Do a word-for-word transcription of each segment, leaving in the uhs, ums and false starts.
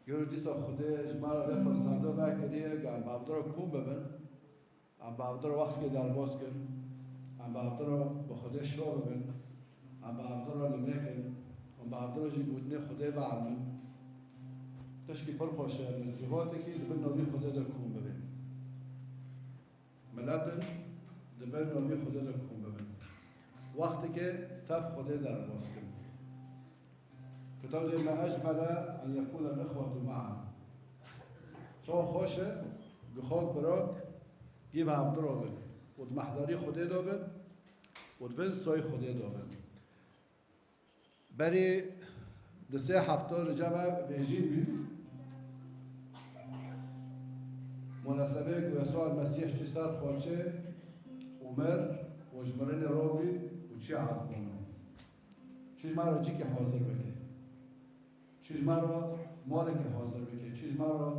Gelo dîsa Xwedê ji me re vê firseta vekiriye, ku em bi hevdira kom bibin, em bi hevdira wextekê derbas kin, em bi hevdira bi Xwedê şo bibin, em bi hevdira limê kin, em bi hevdira jî gotinê Xwedê bielmin. Tişkî pir xweş e, li civakekî li bin navî Xwedê de kom bibin. Miletin di bin navî Xwedê de kom bibin. Wextekê tev Xwedê derbas kin. Kitab dê me ecmele en yekûne l-îxwetu me'an. Çawa xweş e, ku xalk birak yê bi hevdira bin û di mehdarî Xwedê de bin û di bin soyê Xwedê de bin. Berî di sê hefta li cem me vêjî bû. Munasebeyê ku Yesûa Mesîh çû ser xaçê û mir û ji mirinê rabû û çû ezmûnê. Çû ji me re cîkê hazir bike. Çû ji me re malekê hazir bike. Çû ji me re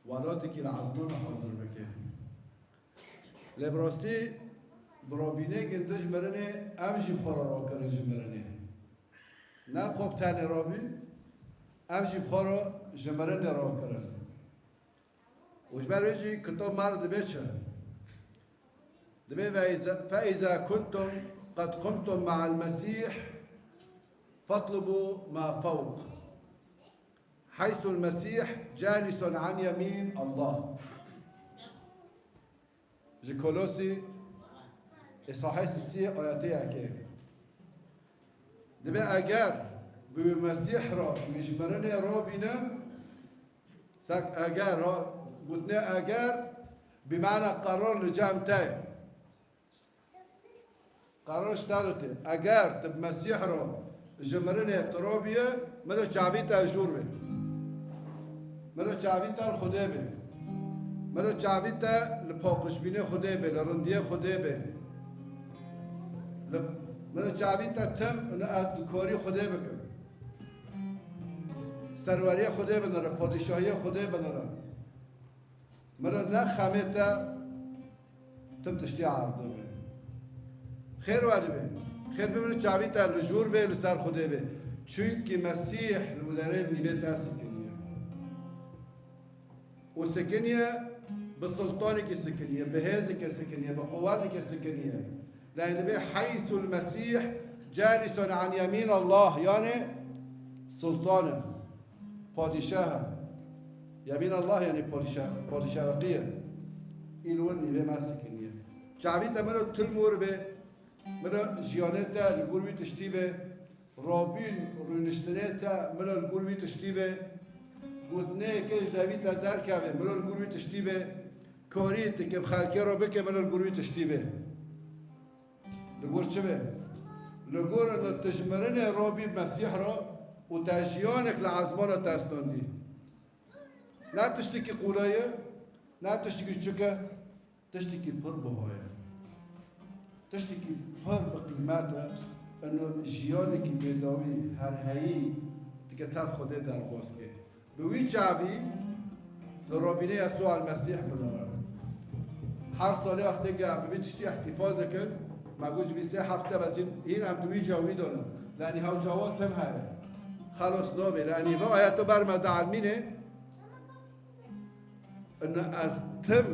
welatekî li ezmûnê hazir bike. Lê bi rastî, bi rabînên gindi ji mirinê, em jî bi xwe re rakirin ji mirinê. Ne xwe bi tenê rabî, em jî bi xwe re ji mirinê rakirin. Û ji ber wê jî kitab me re dibê çi? Dibê فإذا كنتم قد قمتم مع المسيح فاطلبوا ما فوق. حيث المسيح جالس عن يمين الله. Ji Kolosî, îsahê sisiyê ayetê yekê. Dibê eger bi Mesîh re wî ji mirinê rabînin, sek eger, ha, gotinê eger, bi mana qerar li cem te ye. Qerar ji te re tê. Eger tu bi Mesîh re ji mirinê tu rabîye, miro çavî te jûr be. Miro çavî te li Xwedê be. Miro çavî te li paqijbînê Xwedê be, li rindiyê Xwedê be. Li, miro çavî te tim û ez dikarî Xwedê bikim. Serweriyê Xwedê binire, padîşahiyê Xwedê binire. Miro ne xemê te tim tiştî erdê be. Xêr werî be. Xêr bimire çavî te li jûr be, li ser Xwedê be. Çunkî Mesîh li wî derê nîvê te sikiniye. Û sikiniye, bi sultanekî sikiniye, bi hêzekê sikiniye, bi quwetekê sikiniye. Lê dibê حيث المسيح جالس عن يمين الله, yani sultan e. Padîşah e. Yemîn Allah, yani padîşah, padîşahî ye. Î li wir nîvê me sikiniye. Çavî te miro til mûr be, miro jiyanê te li gor wî tiştî be, rabîn rûniştinê te miro li gor wî tiştî be, gotinê yekê ji devî te derkeve, miro li gor wî tiştî be, karî tu ke bi xelkê re bike, miro li gor wî tiştî be. Li gor çi be? Li gor ina tu ji mirinê rabî Mesîh re û te jiyanek li ezmana te estandî. Ne tiştekî qûre ye, ne tiştekî çûk e, tiştekî pir biha ye. Tiştekî pir bi qîmet e, ina jiyanekî bêdawî, herheyî, tu ke tev Xwedê derbas ke. Bi wî çavî li robînê Yesûa Mesîh binere. Her salê wextê ke em bi vî tiştî îhtîfal dikin, me got ji vî sê hefte bezîn hîn em di wî cawî de ne. Lenî hewcawa tim heye. Xelos nabê. Lenî vê ayeto ber me dielmînê. Ina ez tim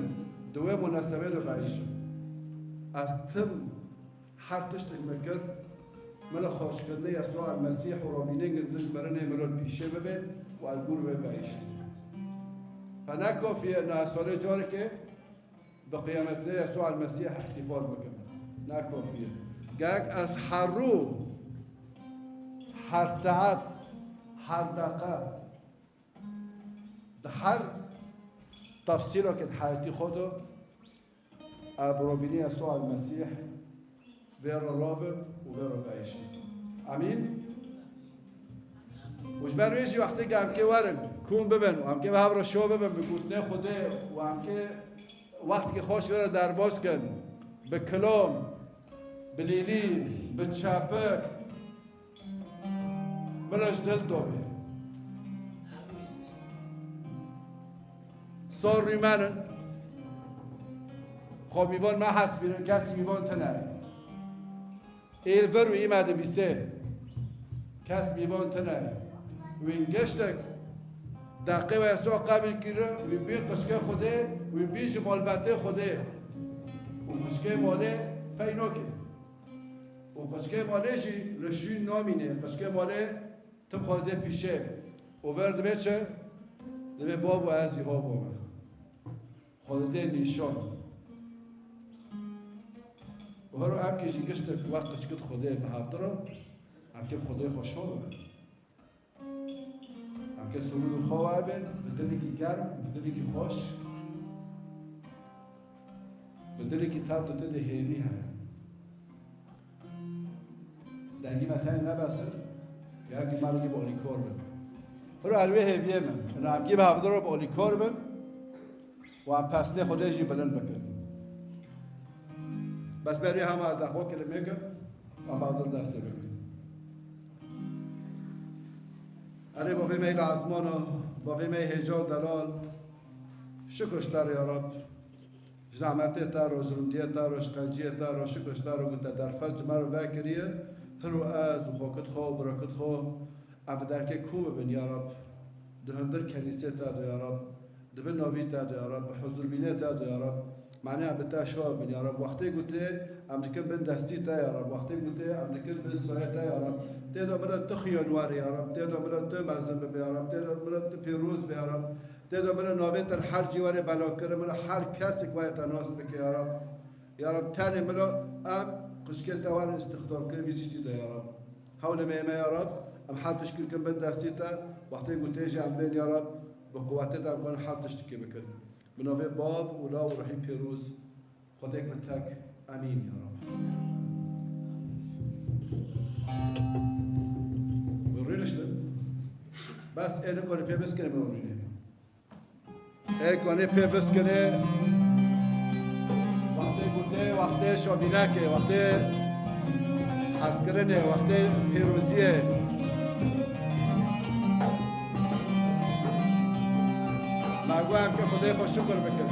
di wê munasebê de veyşim. Ez tim Her tiştek me kir, milo xweşkirinê Yesûa Mesîh û robînên gindi ji mirinê milo pîşê bibe û ez gor wê beyşim. Fe ne kafî ye, na ez salê carekê bi qiyametê Yesûa Mesîh îhtîfal bikim. Ne kafî ye. Gerek ez her rû, her saet, her deqe, di her tefsîlokê di heyatî xwe de Ev robînê Yesûa Mesîh vê re rabim û vê re beyşim. Emîn. Û ji ber wê jî wextê ke em kê werin, kom bibin û em kê bi hev re şo bibin, bi gotinê Xwedê û em kê wextekî xweş vê re derbas kin, bi kilom, bi lîlî, bi çepik, Milo ji dil dobê. Sor rîmenin. Xwe mîvan me hesbînin, kes mîvan tine. Êl vir û îme dibîsê. Kes mîvan tine. Wîn giştek. Deqê we Yesûa qebîl kir, wî bîn qişkê Xwedê, wî bîn ji malbetê Xwedê. Û qişkê malê fey nake. Û qişkê malê jî li şûn namîne. Qişkê malê tim xwe didê pîşê. Û ver dibê çi? Dibê bav û ez Yehova me. Xwe didê nîşan. Û her em kê jî giştek wek qişkit Xwedê bi hevdira, em kê bi Xwedê xwe şo bibin. Em kê sirûdên xwe we bên, bi dilekî germ, bi dilekî xweş, bi dilekî tev di te de hêvî hene. Dengî me tenê nebesin, ya kî me li kî bi alîkor bin. Hiro el wê hêviyê min. Ina em kî bi hevdiro bi alîkor bin û em pesnê Xwedê jî bilind bikin. Bes berê hema ez daxwe kilimê kim, em hevdir destê bikin. Erê bavê me yê li ezmana, bavê me yê hêja û delal, şikir ji te re ya Rab. Ji zehmetê te re, ji rindiyê te re, ji qenciyê te re, şikir ji te re ku te derfet ji me re vekiriye. Hiro ez û xwekit xwe û birakit xwe em bi derkê kû bibin ya Rab. Di hundir kenîsê te de ya Rab. Di bin navî te de ya Rab. Bi huzurbînê te de ya Rab. Manê em bi te şa bibin ya Rab. Wextê ku tê em dikin bin destî te ya Rab. Wextê ku tê em dikin bin sayê te ya Rab. Tê de min re tu xiyan were ya Rab. Tê de min re tu mezin bibe ya Rab. Tê de min re tu pîroz be ya Rab. Tê de min re navê te li her cî were belavkirin, min re her kesek were te nas bike ya Rab. Ya Rab, tenê min re em qişkê te werin îstixdamkirin vî tiştî de ya Rab. Hewlê me yê me ya Rab, em her tişt kir kin bin destî te, wextê ku tê jî em bên ya Rab, bi quwetê te em karin her tiştikê bikin. Bi navê Bav û Law û Ruhî Pîroz, Xwedêk bi tek, Emîn ya Rab. Rûniştin. Bes ê nikarî pê biskirê min rûnê. Ê konê pê biskirê. Wextê gotê, wextê şobînekê, wextê hezkirinê, wextê pîroziyê. Me got em kê Xwedê xwe şikir bikin.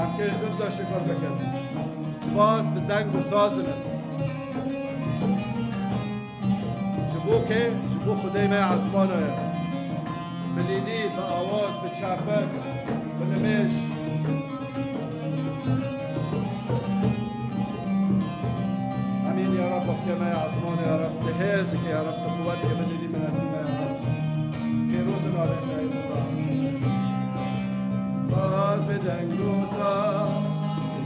Em kê ji dil de şikir bikin. Spas bi deng û saz dibin. Ji bo kê? Ji bo Xwedê me ezmana ye. Bi lîlî, bi awaz, bi çepik, bi nimêj. Emîn ya Rab, bextê me ya ezmana ya Rab, bi hêzikê ya Rab, bi quwetê, bi lîlî miletî me ya Rab. Pêroz e navê te ya Rab. Baz bi deng û saz,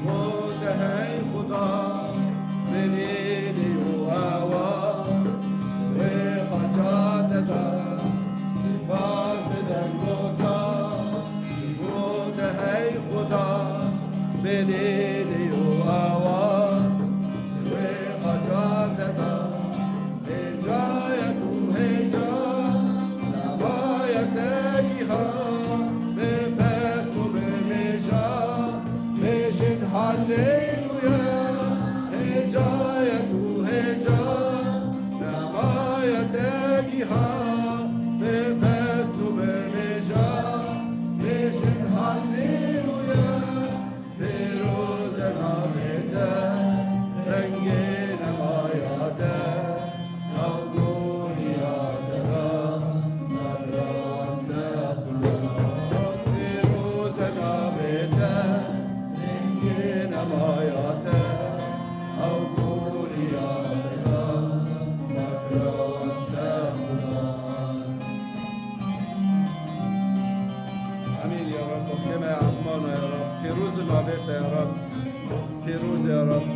bo te hey Xuda. Belê û awaz wê xaça te da. Spas deng û saz bo te hey Xuda. Belê û awaz wê xaça te da. Hêcayet û hêca, navayet te giha, bê pest û bê mêja, bêjin Halleluya. Hêcayet û hêca, navayet te giha, bê pest û bê mêja, bêjin Halleluya. Pîroz e navê te, rengê nemaya te, nav goriya te da, nav ran te xuya. Pîroz e navê te, rengê nemaya te, nav goriya te da, nav ran te xuya. Emîn ya Rab, bextê me ya ezmana ya Rab, pîroz e navê te ya Rab, pîroz e ya Rab.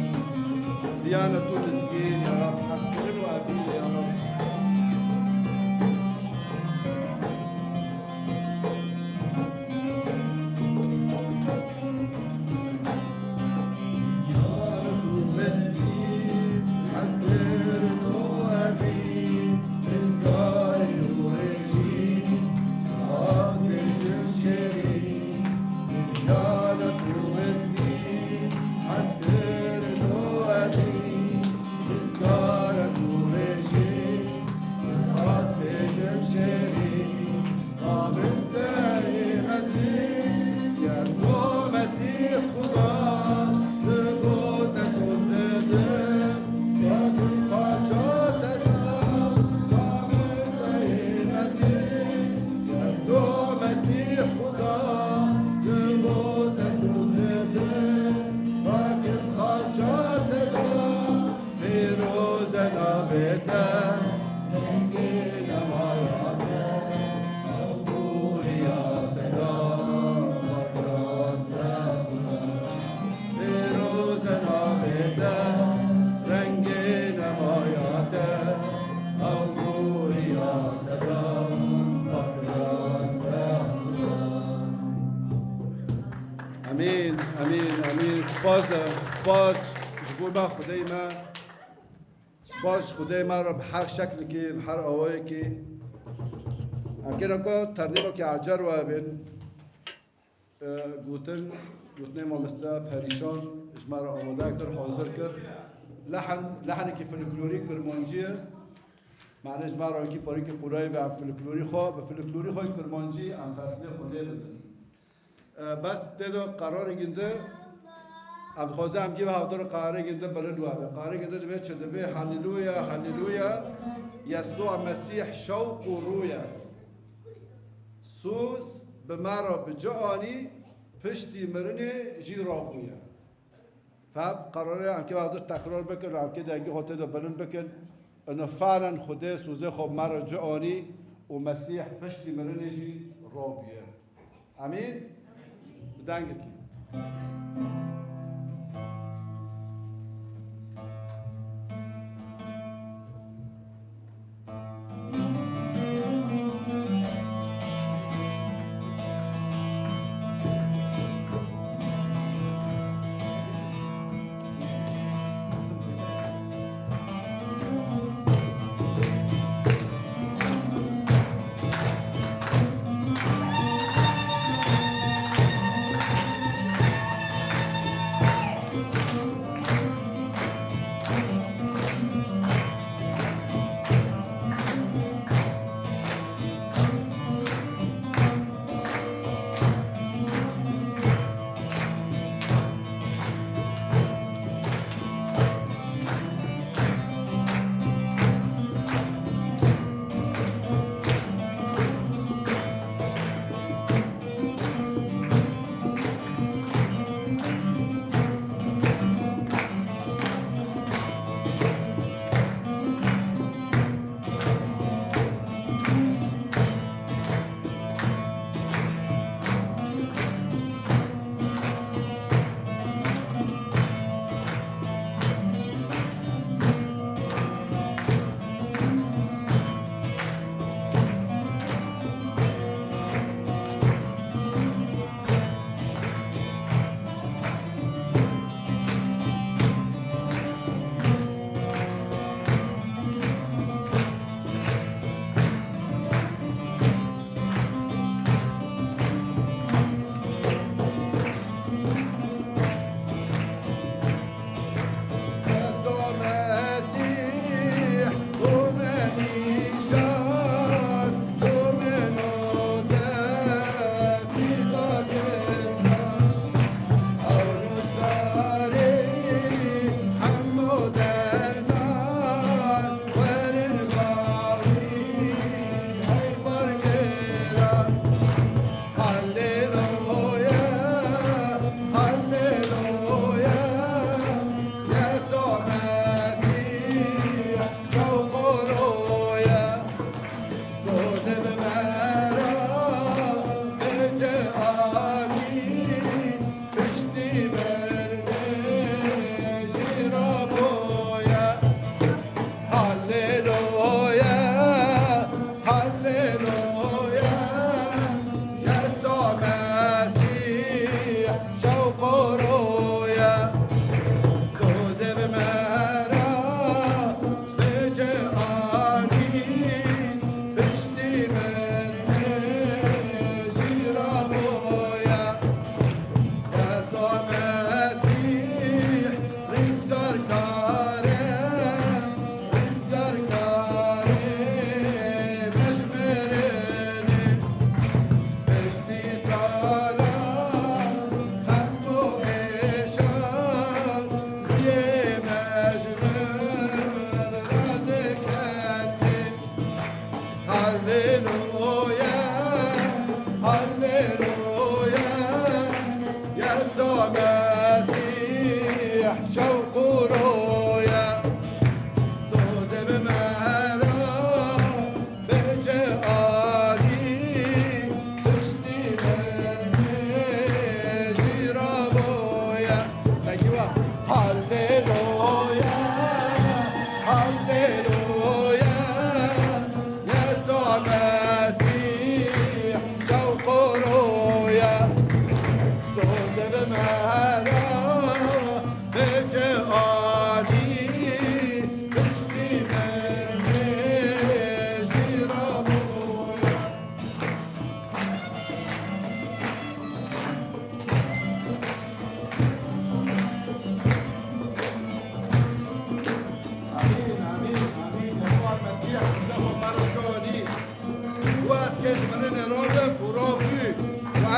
Diyana tu mizgîn ya Rab, hezkirin û evîn e ya Rab. Emîn, emîn. Spas, spas ji bo me Xwedê me. Spas ji Xwedê me re bi her şeklikî, bi her awayekî. Em kêne ku ternîmekî ecer we bin. E, gotin, gotinê mamoste Perîşan ji me re amade kir, hazir kir. Lehn, lehnekî folklorî kurmancî ye. Mane ji me re wekî parîkê qûrayî be, em folklorî xwe, bi folklorî xwe kurmancî em feslê Xwedê bidin. E, bes tê de qerarê ginde, em dixwazin em gî ve hevdor qerarê ginde bilind webe. Qerarê ginde dibê çi dibê? Haleluya, haleluya, Yesûa Mesîh şewq û rû ye. Soz bi me re bi ci anî, piştî mirinê jî rabûye. Fev qerarê em kê vexdir tekrar bikin, em kê dengê xwe tê de bilind bikin. Ino felen Xwedê sozê xwe bi me re ci anî û Mesîh piştî mirinê jî rabûye. Emîn. Bi dengekî.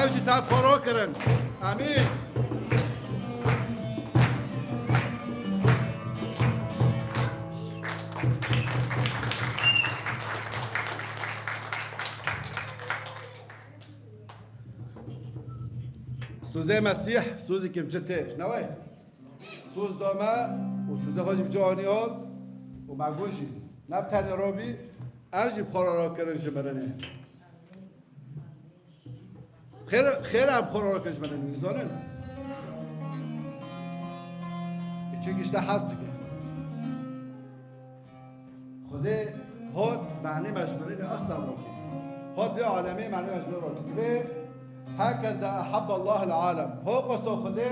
Ev jî tev xwe rakirin. Amîn. Sozê Mesîh, sozê kim çi tê, ne wê? Soz da me û sozê xwe jî bi cih anî hat û me got jî, ne tenê rabî, em jî bi xwe re rakirin ji mirinê. Xêr, xêr em xwe rakir ji me re, zanin. Çunki ji te hez dike. Xwedê hat, manê me ji mirinê asla rakir. Hat vê alemê, manê me ji mirinê rakir. Vê, hekeza ehebbe Allahul alem. Ho qeso Xwedê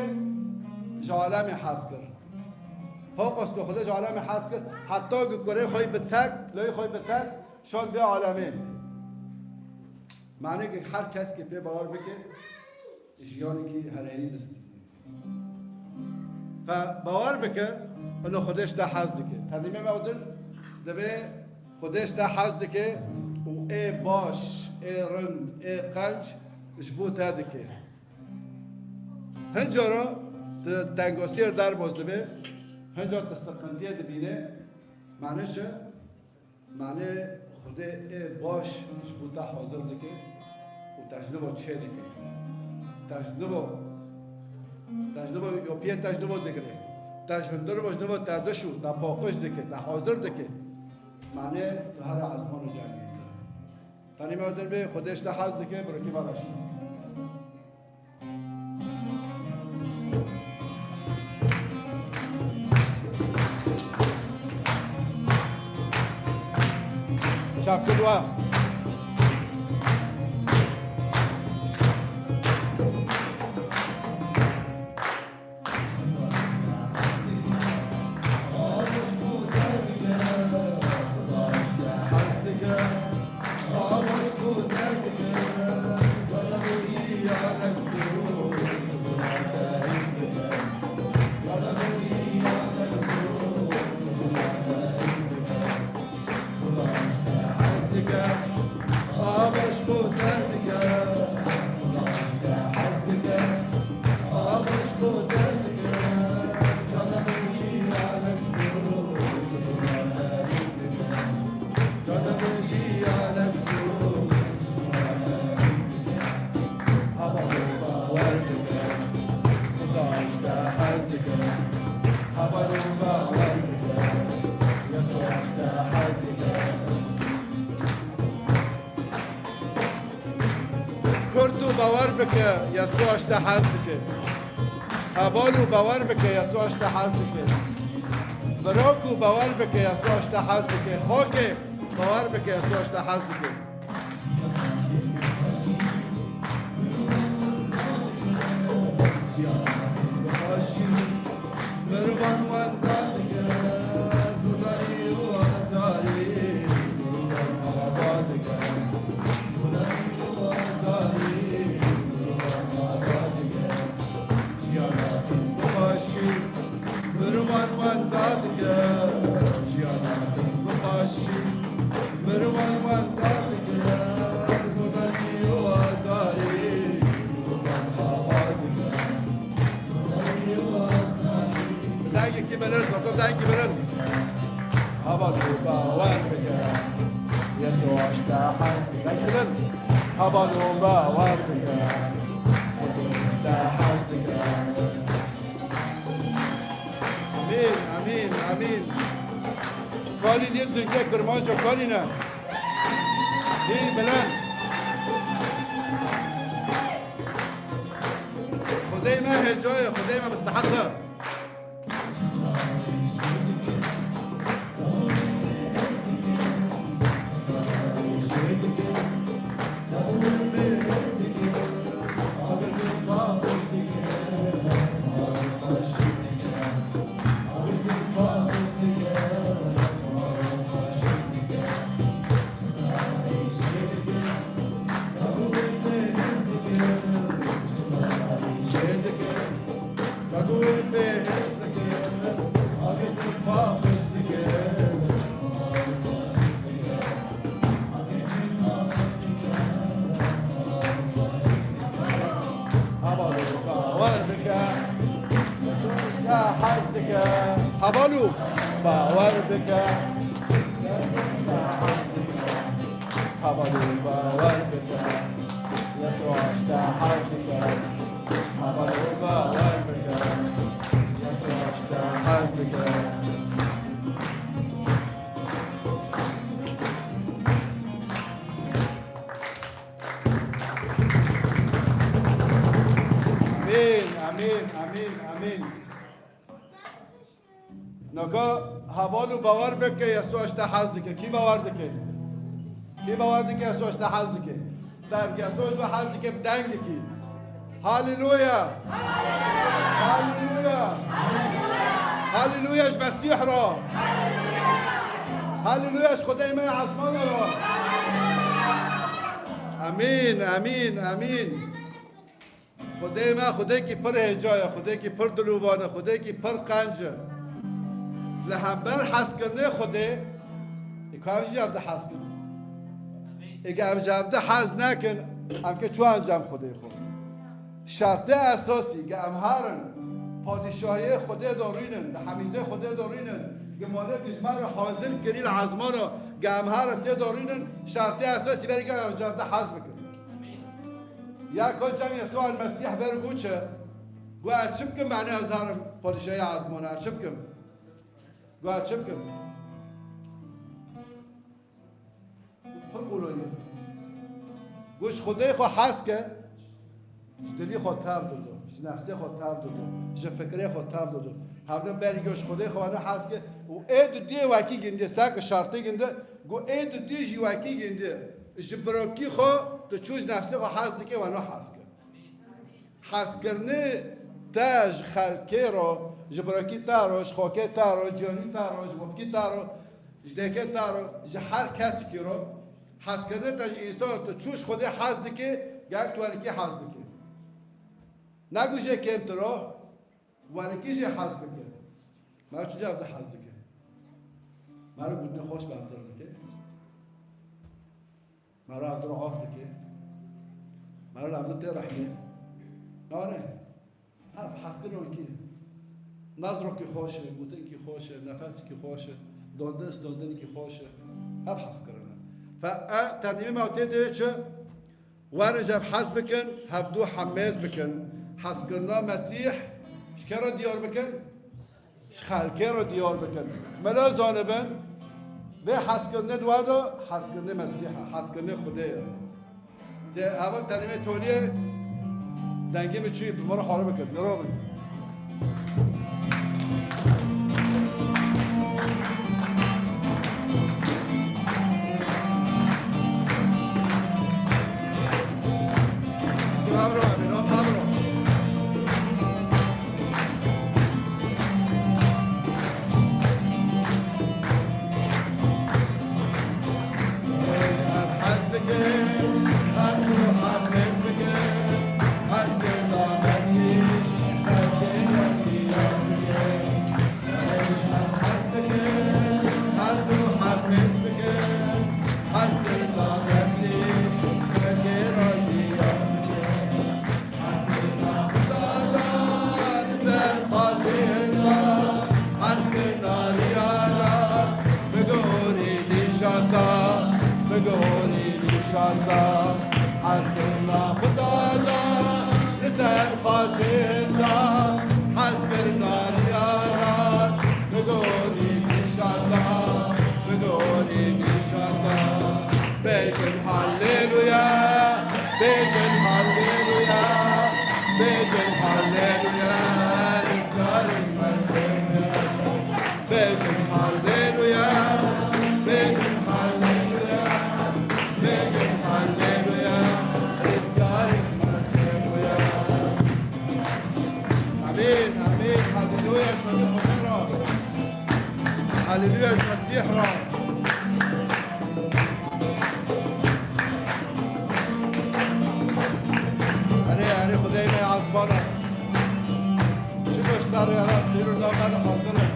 ji alemê hez kir. Ho qeso Xwedê ji alemê hez kir. Heta ku kurê xwe bi tek, loyê xwe bi tek, şand vê alemê. Manê ki her kes ki pê bawer bike, jiyanekî herêyî bistîne. Fe bawer bike, ino Xwedê ji te hez dike. Tenê me mewdin divê Xwedê ji te hez dike û ê baş, ê rind, ê qenc ji bo te dike. Hin cara tu tengasiyê derbas dibe, hin cara tu siqintiyê dibîne, manê çi? Manê Xwedê ê baş ji bo te hazir dike û te ji niva çê dike. Te ji niva, te ji niva yopiyê te ji niva digire. Te ji hundir ve ji niva te dişo, te paqij dike, te hazir dike. Manê tu here ezman û cengê. Tenê me dir bê, Xwedê ji te hez dike, bi rikî ve reş. Çapkir wa. Kurdo bawer bike, Yesûa ji te hez dike. Hevalû bawer bike, Yesûa ji te hez dike. Birokû bawer bike, Yesûa ji te hez dike. Xokê bawer bike, Yesûa ji te hez dike. Dengekî bilind, dokuz dengekî bilind. Hevalû bawer bike. Yesûa ji te hez dike. Dengekî bilind. Hevalû bawer bike. Yesûa ji te hez dike. Amîn, amîn, amîn. Kalîn yê zingê Kirmanca kalîne. Hî bilind. Xwedê me hêca ye, Xwedê me misteheq e. Hevalû, bawer bike. Hevalû, bawer bike. Yesûa ji te hez dike. Hevalû, bawer bike. Yesûa ji te hez dike. Amîn, amîn, amîn, amîn. Naka hevalû, bawer bike, Yesûa ji te hez dike. Kî bawer dike? Kî bawer dike Yesûa ji te hez dike? Te ev Yesûa ji we hez dike bi dengekî. Haleluya! Haleluya! Haleluya ji Mesîh re! Haleluya ji Xwedê me ya ezmana re! Amîn, amîn, amîn. Xwedê me, Xwedêkî pir hêca ye, Xwedêkî pir dilûvan e, Xwedêkî pir qenc e. Li hember hezkirinê Xwedê, ê ku em jî ji hev de hez kin. Ê ku em ji hev de hez nekin, em ke çû cem Xwedê xwe. Şertê esasî, ge em herin, padîşahiyê Xwedê de rûnin, di hemîzê Xwedê de rûnin, ge malek ji me re hazir kirî li ezmana, ge em herin tê de rûnin, şertê esasî berî ge em ji hev de hez bikin. Ya ku cem Yesûa Mesîh ber û çi? Got, ez çi bikim, menê ez herim padîşahî ezmana, ez çi bikim? Got, ez çi bikim? Pir qûlo ye. Got, ji Xwedê xwe hez ke, ji dilî xwe tev dido, ji nefsê xwe tev dido, ji fikirê xwe tev dido. Hevdin berî got, ji Xwedê xwe wano hez ke û ê dudiyê wekî ginde, seke şertê ginde, got, ê dudiyê jî wekî ginde. Ji birokî xwe tu çû ji nefsê xwe hez dike, wano hez ke. Hezkirinê te ji xelkê re, ji birekî te re, ji xokê te re, ji yanî te re, ji mifkî te re, ji dêkê te re, ji her kesekî re, hezkirinê te ji însan tu çû ji Xwedê hez dike, gerek tu werikî hez bike. Negu jê kêmtir o, werikî jê hez bike. Mera çi cav de hez dike? Mera gundê xweş berdir dike. Mera tu af dike. Mera li tê rehmê. Nane. Ev hezkirin kî. Nazrokî xweş e, gotinkî xweş e, nefesikî xweş e, dondin, dondinekî xweş e. Ev hezkirin e. Fe e, tenîmê me tê de çi? Werin ji hev hez bikin, hevdû hemêz bikin. Hezkirina Mesîh ji ke re diyar bikin? Ji xelkê re diyar bikin. Me la zanibin, vê hezkirinê di we de hezkirinê Mesîh e, hezkirinê Xwedê ye. Dê eva tenê me toliyê dengê min çûyî bi me re xare bikin. Nirobin. Pablo, Pablo. Hezkirina Xweda da li ser xatirê da, hezkirina riya da, bi gorî nîşan da, bi gorî nîşan da. Hezkirina Xweda da li ser xatirê da, hezkirina riya da, bi gorî nîşan da, bi gorî nîşan da. Bêjin Halleluya, bêjin Halleluya, bêjin Halleluya, rizgarên me tê. Bêjin Halleluya, bêjin Halleluya, bêjin Halleluya, rizgarên me tê. Amîn, amîn, Halleluya, ji Xwedê re. Halleluya, ji Mesîh re. Erê, erê, Xwedê me ya ezmana. Ji goşdarê ya rast, dîrû navbera hazir e.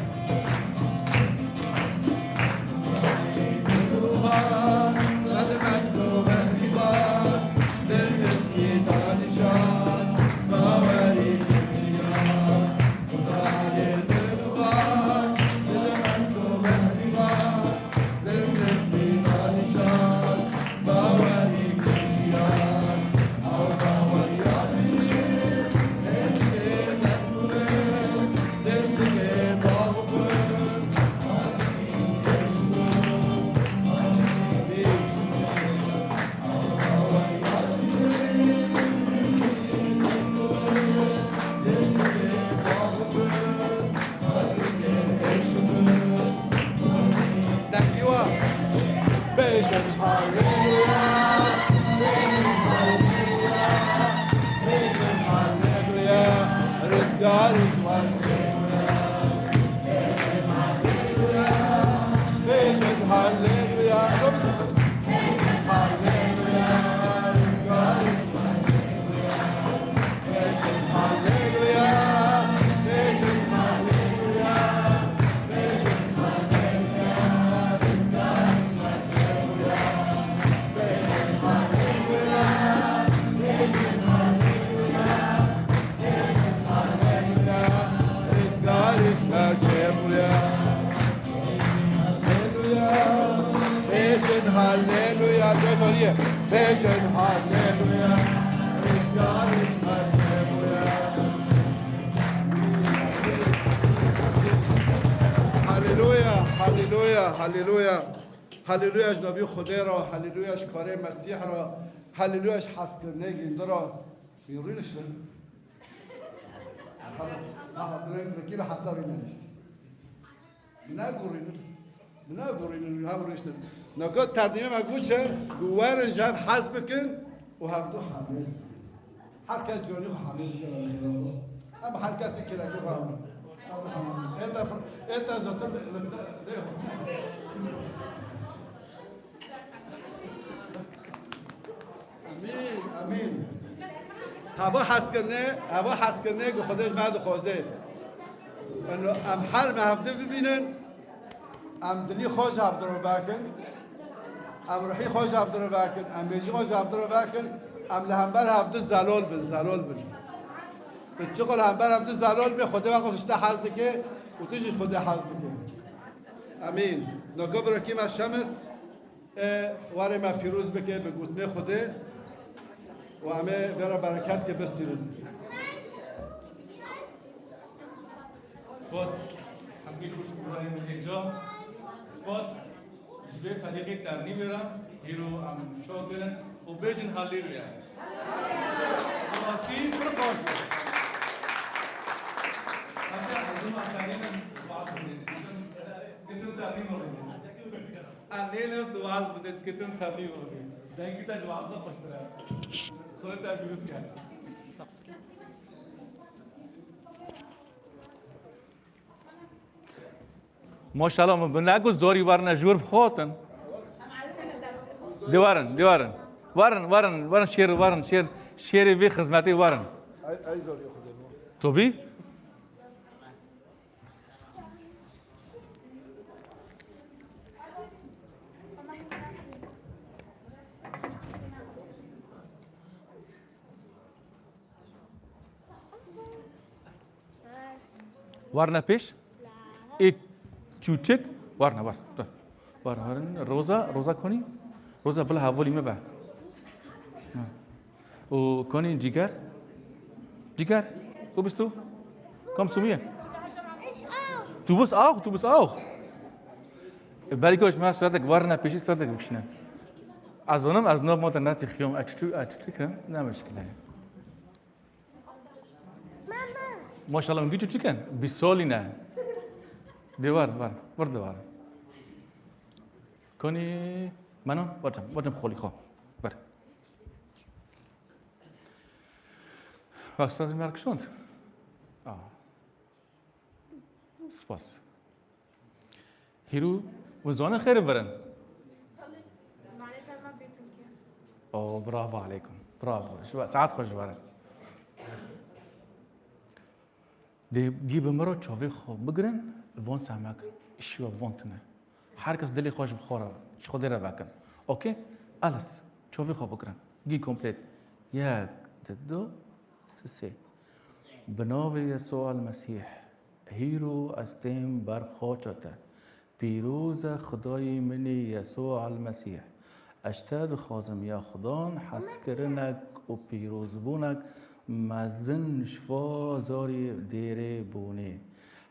Bêjin halleluya. Halleluya. Bêjin halleluya. Cevaliye. Bêjin halleluya. Halleluya, halleluya, halleluya. Halleluya ji navî Xwedê re, halleluya ji karê Mesîh re, halleluya ji hezkirinê gîndira. Yurî niştin. Aha, aha, direkt vekî li hesabî nehişt. Min nagurînin. Min nagurînin, ha rûniştin. Naka ternîmê me got çi? Got werin ji hev hez bikin û hevdu hemêz bikin. Her kes ciwanî xwe hemêz bike, em xêra xwe. Em her kesî kirek xwe hemêz. Êta, êta zaten. Amîn, amîn. Heva hezkirinê, heva hezkirinê ku Xwedê ji me dixwaze. Eno em her me hevdî bibînin, em dilî xwe ji hevdî re vekin, em ruhî xwe ji hevdî re vekin, em mêjî xwe ji hevdî re vekin, em li hember hevdî zelal bin, zelal bin. Tu çiqo li hember hevdî zelal bî, Xwedê we xwe ji te hez dike û tu jî ji Xwedê hez dike. Amîn. Naka birakî me Şems. Ê, warê me pîroz bike bi gotinê Xwedê û em ê vê re bereket ke bistînin. Spas. Hemî xweş û rahî min êca. Spas ji vê ferîqê ternîmê re. Hîro em şo kirin û bêjin halleluya. Rastî pir baş bû. Heta ez ê ternîmê baş bû. Kitin ternîm oldu. Anneyle tu vaaz bide, diketim tabii oldu. Dengî te ji vaazê xweştir e. Xwedê te pîroz ke. Maşallah, min bi negot zorî warine jûr bi xwe hatin. Dê warin, dê warin. Warin, warin, warin şêr, warin şêr, şêrê vê xizmetê warin. Ay, ay zorî Xwedê bu. Tabii. Warne pêş. Ê çûçik. Warne, war. Dur. War, war. Roza, Roza konî? Roza bila hevalî me be. Ha. û konî Cîger? Cîger, wo bist du? Kommst zu mir? Du bist auch, du bist auch. Belê ku ji me suretek warine pêşî suretek bikişîne. Ez zonim, ez nav mata netî xiyom, ez çiçik, ez çiçik im, ne mişkile. Maşallah, min gî çiçik in, bîst salî ne. Dê war, war, war dê war. Konî, Menon, wacem, wacem xolî xo. Ver. Hast du das mal gesund? Ah. Spas. Hîrû, hûn zanin xêr verin. Oh, bravo aleykum. Bravo. Ji we, saet xweş ji we re. Dê gî bi min re çavê xwe bigirin, van sehmek, îşî we van tune. Her kes dilê xwe ji xwe re, ji Xwedê re vekin. Okey? Alles, çavê xwe bigirin. Gî komplet. Yek, di, du, sê, sê. Bi navê Yesûa el-Mesîh, hîro ez têm ber xaça te. Pîroz e Xwedayê min ê Yesûa el-Mesîh. Ez ji te dixwazim ya Xudan hezkirinek û pîrozbûnek mezin ji va zarî dêrê bonê.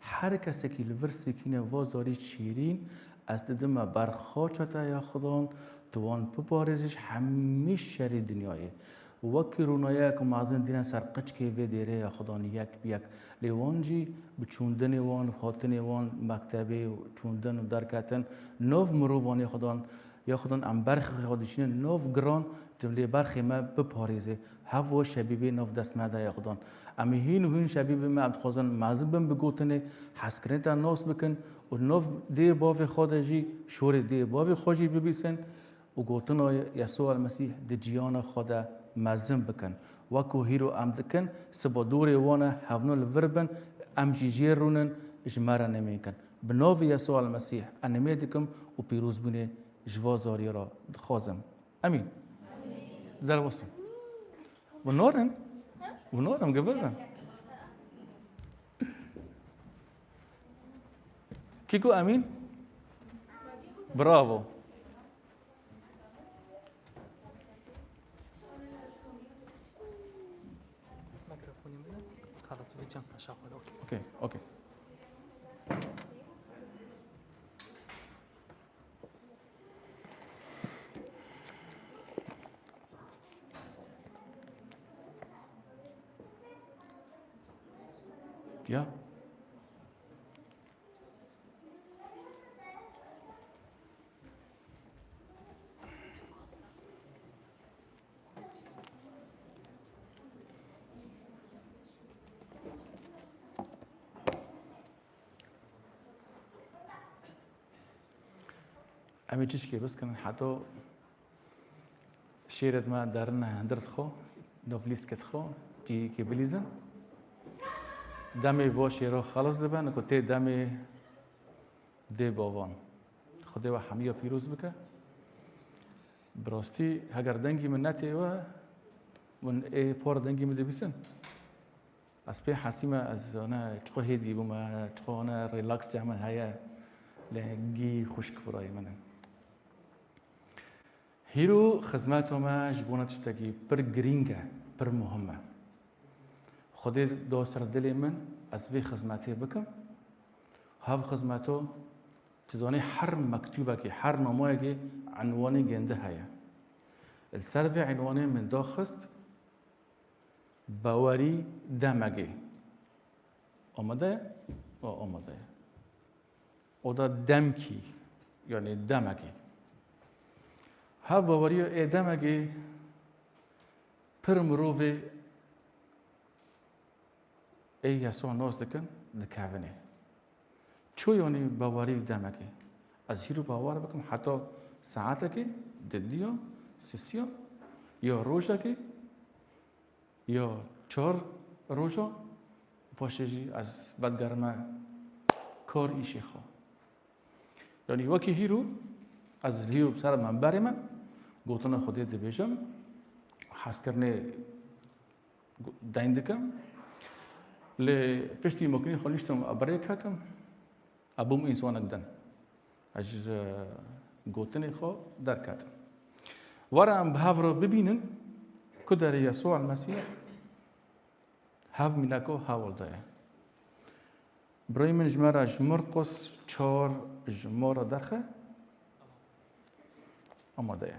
Her kesekî li vir sikîne va zarî şîrîn, ez didime ber xaça te ya Xudan, tu wan biparêzî ji hemî şerê dinyayê. Wekî rûnayek mezin dîne ser qiçkê vê dêrê ya Xudan yek bi yek. Lê wan jî bi çûndinê wan, hatinê wan mektebê, çûndin û derketin, nav mirovan ya Xudan, ya Xudan em berxê xwe dişînin, nav giran Tu lê berxê me biparêze. Hev we şebîbê nav dest me de ye Xudan. Em ê hîn û hîn şebîbê me, em dixwazin mezin bin bi gotinê, hezkirinê te nas bikin û nav dê bavê xwe de jî şorê dê bavê xwe jî bibîsin û gotina Yesûa El-Mesîh di ciyana xwe de mezin bikin. Wek ku hîro em dikin, siba dorê wan e, hevno li vir bin, em jî jê rûnin, ji me re nimê kin. Bi navê Yesûa El-Mesîh, em nimê dikim û pîrozbûnê ji va zariyê re dixwazim. Emîn. Derbas bin. Bi norin? Bi norin, givir bin. Kî got emîn? Bravo. Mikrofonî min. Xelas, vê çend taşa xwe. Okey. Okey, okey. Ya. Em ê çişkê biskinin heta şêrê me derine hundir dixwe, nav lîskê dixwe, cihekê bilîzin. Demê va şêra xelas dibe, niko tê demê dê bavan. Xwedê we hemiya pîroz bike. Bi rastî, heger dengî min netê we, hûn ê por dengî min dibîsin? Ez pê hesî me, ez ne çiqo hêdî bûme, çiqo ne relax cem min heye, lê gî xwişk birayê min in. Hîro xizmeta me ji bona tiştekî pir girîng e, pir muhim e. Xwedê da ser dilê min ez vê xizmetê bikim. Hev xizmeto, tu zanî her mektûbekê, her namoyekê enwanê gêndi heye. Li ser vê enwanê min daxist, Bawerî demekê. Amade ye? O, amade ye. O da demkî, yanî demekê. Hev baweriya ê demekê pir mirovê ê Yesûa nas dikin, dikevine. Ço yanî bawerî demekê. Ez hîro bawer bikim heta saetekê, didiya, sisiya, ya rojekê, ya çar roja, paşê jî ez vedigerime kar îşê xwe. Yanî wekî hîro, ez hîro ser menberê me, gotina Xwedê dibêjim, hezkirinê deyn dikim. Lê piştî makinê xwe niştim, a berê ketim, a bûm însanek din. Ez ji gotinê xwe derketim. Were em bi hev re bibînin ku derê Yesûa El-Mesîh hev mînako hewl de ye. Birayê min ji me re ji Mirqos çar ji me re derxe. Amade ye.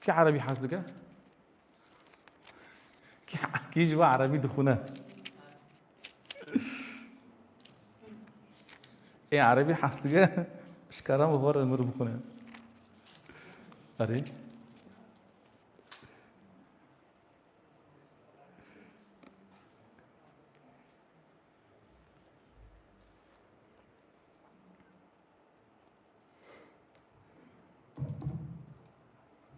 Kî erebî hez dike? Kî, kî ji we erebî dixwine? Ê erebî hez dike, ji kerem xwe re mir bixwine. Erê.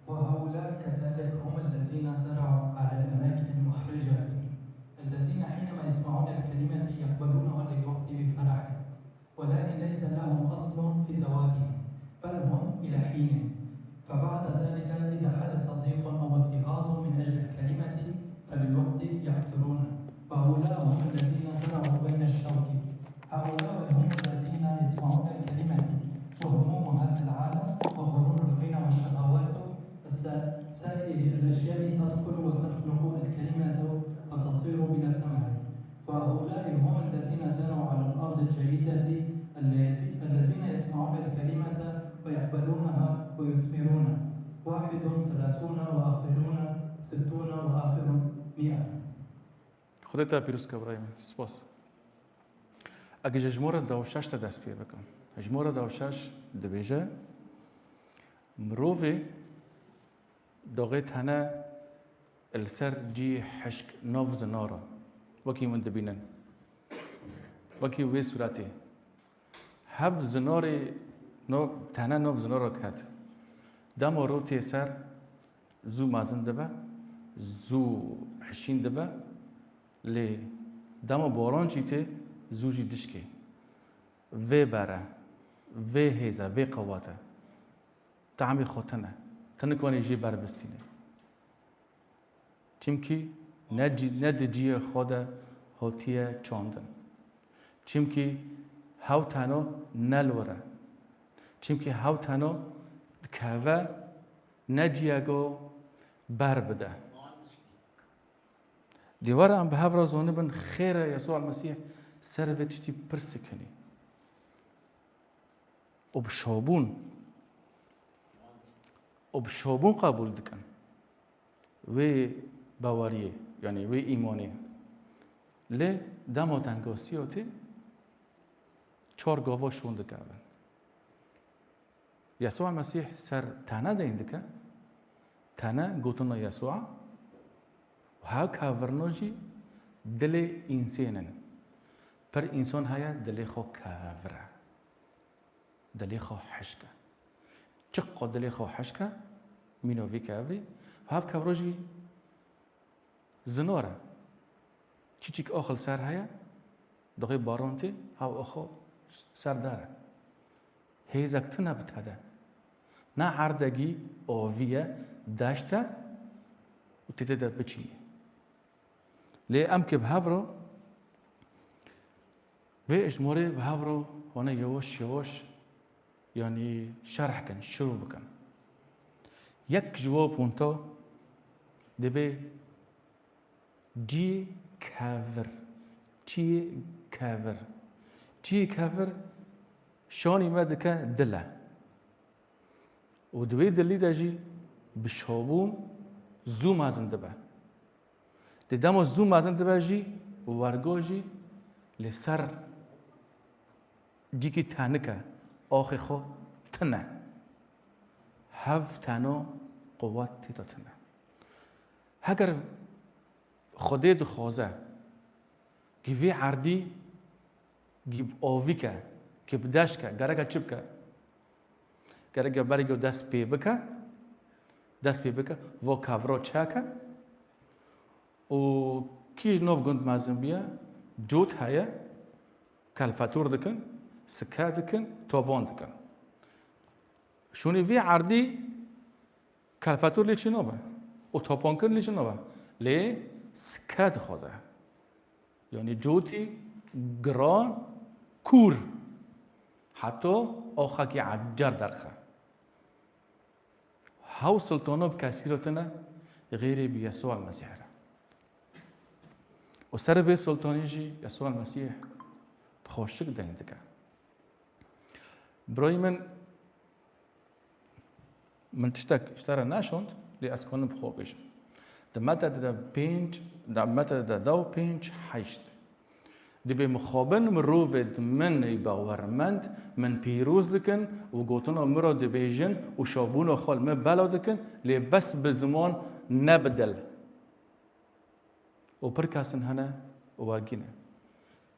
وهؤلاء كذلك هم الذين زرعوا على الأماكن المحرجة، الذين حينما يسمعون الكلمة يقبلونها للوقت بفرح، ولكن ليس لهم أصل في ذواتهم، بل هم إلى حين، فبعد ذلك إذا حدث ضيق أو اضطهاد من أجل الكلمة، فللوقت يعثرون، وهؤلاء هم الذين زرعوا بين الشوك. هؤلاء هم الذين يسمعون الكلمة، وهموم هذا العالم، وغرور الغنى والشهوات، الس-، سائر الأشياء تدخل وتخلق الكلمة فتصير بلا ثمر. وهؤلاء هم الذين زرعوا على الأرض الجيدة الذي-، الذين يسمعون الكلمة ويقبلونها ويثمرون، واحد ثلاثون وآخرون ستون وآخر مئة. Xwedê te pîroz ke birayê min. Spas. Eke ji jimora dawşeş de dest pê bikim. Jimora dawşeş dibêje, mirovê doxê tene li ser cî hişk nav zinara. Wekî min dibînin. Wekî wê sûretê. Hev zinarê no-, tene nav zinara ket. Dema ro tê ser, zû mezin dibe, zû hişîn dibe, lê dema baran jî tê, zû jî dişkê. Vê bere, vê hêze, vê qewete. Temê xwe tune. Tu nikanî jê berbistînî. Çimkî ne cî-, ne di cihê xwe de hatiye çandin. Çimkî hew teno ne li wir e. Çimkî hew teno dikeve ne ciheka ber bide. Dê were em bi hev re zanibin, xêr e Yesûa Mesîh ser vê tiştî pirs dikinî. Û bi şabûn, û bi şabûn qebûl dikin wê baweriyê, yanî wê îmanê. Lê dema tengasiya tê, çar gava şûn dikevin. Yesûa Mesîh ser tene deyn dike, tene gotina Yesûa û hev kevirina jî dilê însên in. Pir însan heye dilê xwe kevir e. Dilê xwe hişk e. Çiqa dilê xwe hişk e, mîna vî kevirî, hev kevira jî zinar e. Çîçik ax li ser heye, doxê baran tê, hev axa ser der e. Hêzek tune bi te de. Ne erdegî avî ye, deşt e û tê tê de biçînî. Lê em kê bi hev re vê ijmarê bi hev re wane yewaş yewaş, yanî şerh kin, şirû bikin. Yek ji wan ponta dibê cî kevir. Cî kevir. Cî kevir şanî me dike dil e. Û di wê dilî de jî bi şabûn zû mezin dibe. Di dema zû mezin dibe jî wergo jî li ser cîkî tenik e, axê xwe tune. Hev teno quwet tê de tune. Heger Xwedê dixwaze, ki vê erdî, ki bi avî ke, ki bi deş ke, gereke çi bike? Gereke berî ku dest pê bike, dest pê bike, vo kevro çeke û kî ji nav gund mezin bûye, cot heye, kelfetûr dikin, sike dikin, toban dikin. Şûnî vê erdî Kelfetûr lê çi nabe? Û topankirin lê çi nabe? Lê sike dixwaze. Yanî cotî giran kûr. Heta axakî ecer derxe. Hew sultana bi kesî re tine, xêrê bi Yesûa Mesîh re. Û ser vê sultanî jî Yesûa Mesîh bi xweşik deyn dike. Birayê min, Min tiştek ji te re neşand, lê ez kanim bi xwe bêjim. Di Mete de pênc, di Mete de dew pênc heşt. Dibê mixabin mirovê di min ê bawermend, min pîroz dikin û gotina min re dibêjin û şabûna xwe li min bela dikin, lê bes bi ziman ne bi dil. Û pir kesin hene û wergî ne.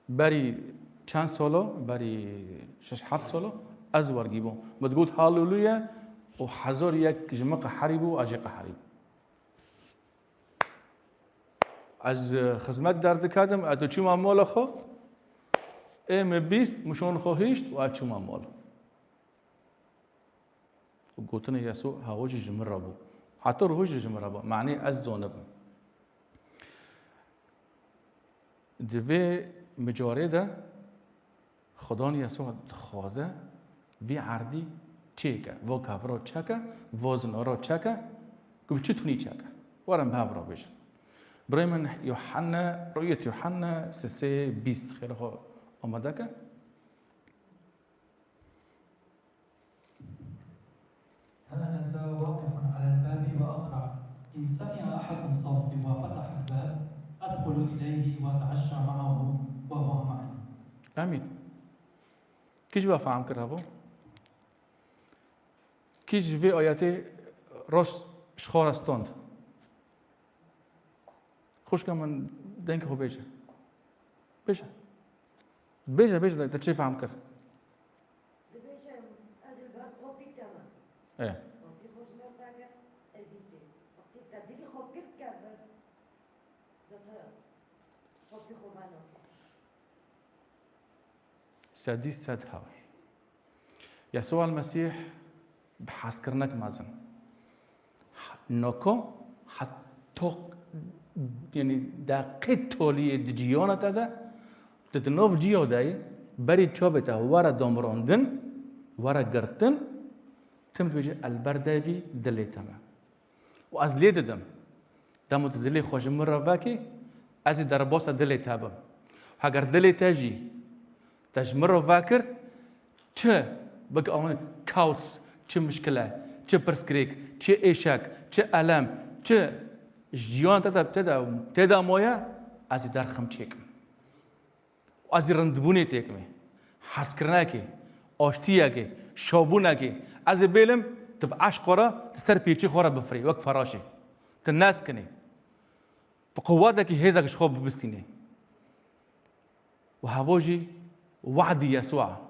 Berî çend sala, berî şeş heft sala ez wergî bûm. Min digot, "Haleluya!" û hezar yek ji min qeherî bû, ez jê qeherî bûm. Ez, e, xizmet derdiketim, ez diçûma mala xwe, ê min bîst, min şûn xwe hişt û ez çûma mal. Û gotinê Yesû hewa jî ji min re bû. Heta rohê jî ji min re bû. Manî ez zonibim. Di vê micarê de Xudan Yesû dixwaze vî erdî çêke, vo kevro çeke, vo zinaro çeke, ku bi çi tunî çeke. Werin bi hev re bêjin. Birayê min Yuhanna, Ruyet Yuhanna sisê bîst xêra xwe amade ke. ها أنا ذا واقف على الباب وأقرع. إن سمع أحد صوتي وفتح الباب، أدخل إليه وأتعشى معه وهو معي. Amîn. Kî ji we fehm kir hevo? Kî ji vê ayetê rast ji xwe re stand? Xwişka min, dengê xwe bêje. Bêje. Bêje, bêje, te çi fehm kir? Dibêje, ez li ber kopî te me. E. Kopî xwe ji me veke, ez jî tê. Wextî te dilî xwe girt kevir, zata kopî xwe venake. Sedî sed hew. Yesû el Mesîh bi hezkirinek mezin. Noko heta, yanî deqê toliyê di ciyana te de, tu di nav ciya de yî, berî çavê te were damirandin, were girtin, tim dibêje el ber devî dilê te me. Û ez lê didim. Dema tu dilê xwe ji min re vekî, ez ê derbasa dilê te bim. Heger dilê te jî te ji min re vekir, çi bik awan kawts, çi mişkile, çi pirsgirêk, çi êşek, çi elem, çi ji jiyan te de, te de, tê de maye, ez ê derxim çêkim. Ez ê rindbûnê têkimê. Hezkirinekê, aştiyekê, şabûnekê. Ez ê bêlim, tu bi eşqa re di ser pêçê xwe re bifirê, wek feraşê. Tu neskinê. Bi quwetekî hêzek ji xwe bibistînê. Û hevo jî we'dî Yesû a.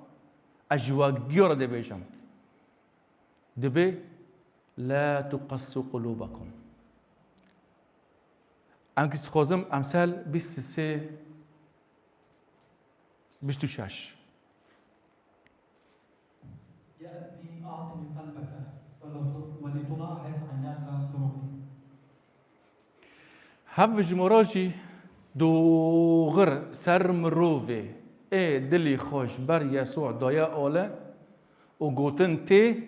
Ez ji we giya re dibêjim. Dibê, "La tuqassu qulubakum." Em kî dixwazim emsel bîst û sê, bîst û şeş. يا ابني أعطني قلبك ولت-، ولتلاحظ عيناك طرقي. Hev ji me re jî doxir ser mirovê ê dilî xwe ji ber Yesû daye ale û gotin tê,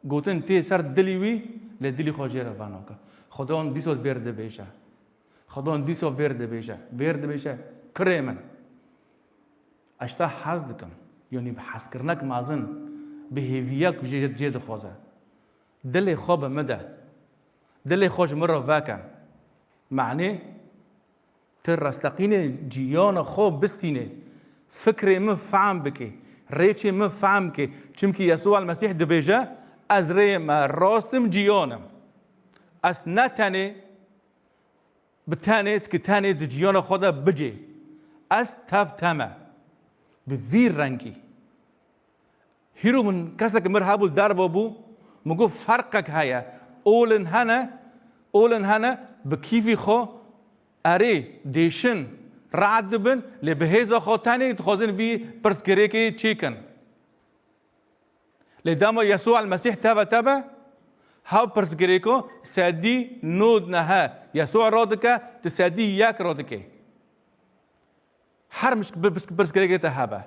gotin tê ser dilî wî, lê dilî xwe jê re venake. Xudan dîsa vêr dibêje. Xudan dîsa vêr dibêje. Vêr dibêje, kurê min. Ez ji te hez dikim. Yanî bi hezkirinek mezin, bi hêviyek jê, jê dixwaze. Dilê xwe bi min de. Dilê xwe ji min re veke. Manê, tu resteqînê ciyana xwe bistînê. Fikrê min fehm bikê. Rêçê min fehm bikê. Çimkî Yesû el Mesîh dibêje, ez rê me rast im, ciyan im. Ez ne tenê Bi tenê, tikî tenê di ciyana xwe de bicê. Ez tev te me. Bi vî rengî. Hîro min kesek mir hebû li derve bû, min got ferqek heye. Olin hene, olin hene, bi kîfî xwe erê dêşin, rehet dibin, lê bi hêza xwe tenê dixwazin vî pirsgirêkê çêkin. Lê dema Yesû el Mesîh teve te be, hev pirsgirêko sedî nod nehe Yesû radike, tu sedî yek radikê. Her mişk-, bi-, pirs-, pirsgirêkê te hebe.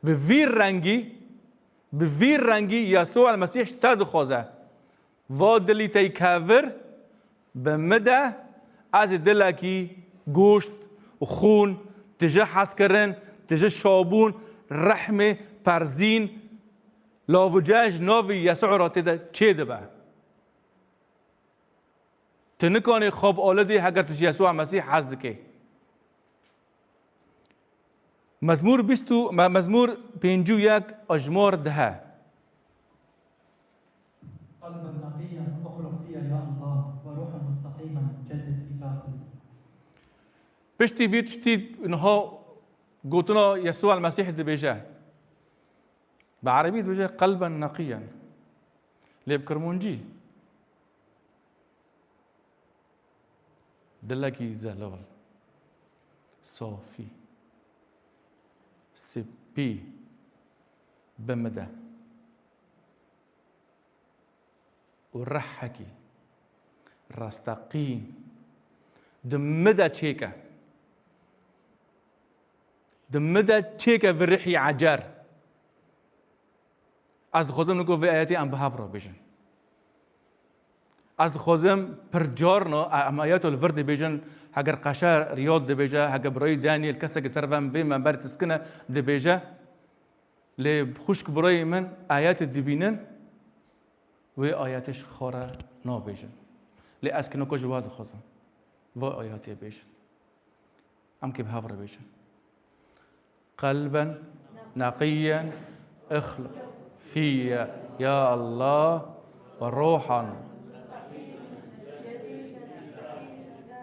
Bi vî rengî, bi vî rengî Yesû el Mesîh ji te dixwaze. Va dilî te yî kevir, bi min de, ez ê dilekî goşt û xûn, tije hezkirin, tije şabûn, rehmê, perzîn, lavice ji navê Yesû re tê de çêdibe. Tu nikanî xwe bialedî heger tu ji Yesûa Mesîh hez dikî. Mezmûr bîst û, me-, Mezmûr pêncî û yek, ajmar deh. قلبا نقيا اخلق فيا يا الله، وروحا مستقيما جدد في داخلي. Piştî vî tiştî niha gotina Yesûa Mesîh dibêje. Bi erebî dibêje قلبا نقيا. Lê bi kirmancî. Dilekî zelal, safî, spî bi min de û rehekî resteqîn di min de çêke. Di min de çêke vî rihî ecer. Ez dixwazim nigo vê ayetê em bi hev re bêjin. Ez dixwazim pir carna, e, em ayeta li vir dibêjin, heger qeşe Riyad dibêje, heger birayî Daniel, kesek li ser vê minberê tiskine dibêje, lê xwişk birayê min ayetê dibînin, wê ayetê ji xwe re nabêjin. Lê ez kiniko ji we dixwazim, vê ayetê bêjin. Em kê bi hev re bêjin. قلبا نقيا اخلق في يا الله روحا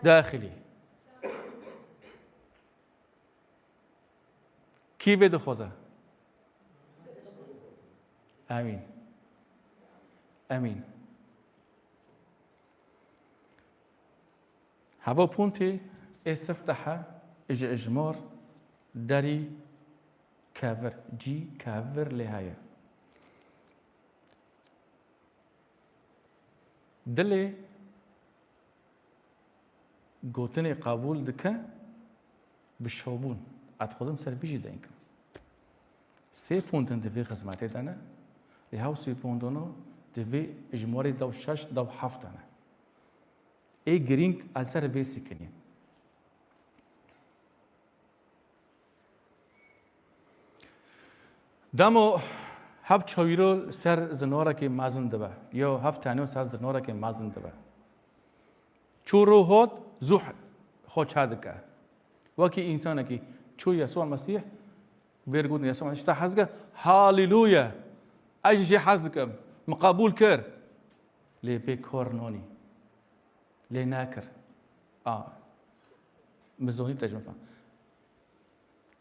داخلي. Kî vê dixwaze? Amîn. Amîn. Heva pontê ê siftehe ji ijmar derî kevir, cî kevir lê heye. Dilê gotinê qebûl dike bi şobûn. Ez dixwazim ser vî jî deyn kim. Sê pondin di vê xizmetê de ne, lê hew sê pondino di vê ijmarê dew şeş, dew heft de ne. Ê girîng ez ser vê sikinî. Demo hev çawîro ser zinorekê mezin dibe, yo hev tenyo ser zinorekê mezin dibe. Çû rû hot, zû xwe çe dike. Wekî însanekî çû Yesûa Mesîh, vêr gotin Yesûa Mesîh, ji te hez dike, Halîlûya! Ez jî jê hez dikim. Min qebûl kir. Lê pê kor nonî. Lê nekir. A, min zonî te ji min fam.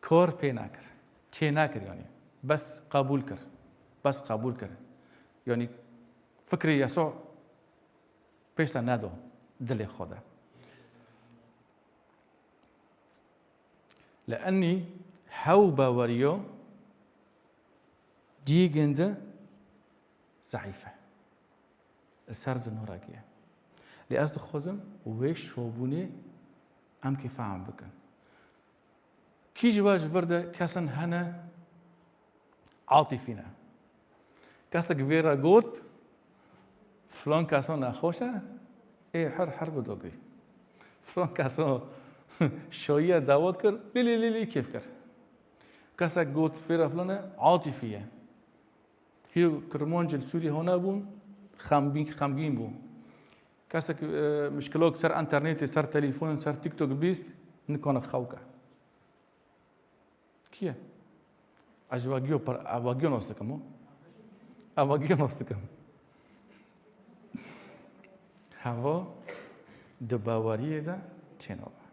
Kor pê nekir. Çê nekir yanî. Bes qebûl kir. Bes qebûl kir. Yanî fikrê Yesû pêş te nedo dilê xwe de. Li enî hew baweriyo cîgin de zeîf e. Li ser zinorekî ye. Lê ez dixwazim wê şobûnê em kê fehm bikin. Kî ji we ji vir de kesin hene atîfî ne? Kesek vê re got, filan keso nexweş e, ê her her bi dogî. Filan keso şoyiye dawet kir, lî lî lî lî kêf kir. Kesek got, vê re filan e, atîfî ye. Hî Kirmanc li Sûriyê hona bûn, xemgîn, xemgîn bû. Kesek, e, mişkilok ser enternetê, ser telefon, ser TikTok bîst, nikane xew ke. Kî ye? Ez ji we giyo par-, ez we giyo nas dikim, o? Ez we giyo nas dikim. Heva di baweriyê de çênabe.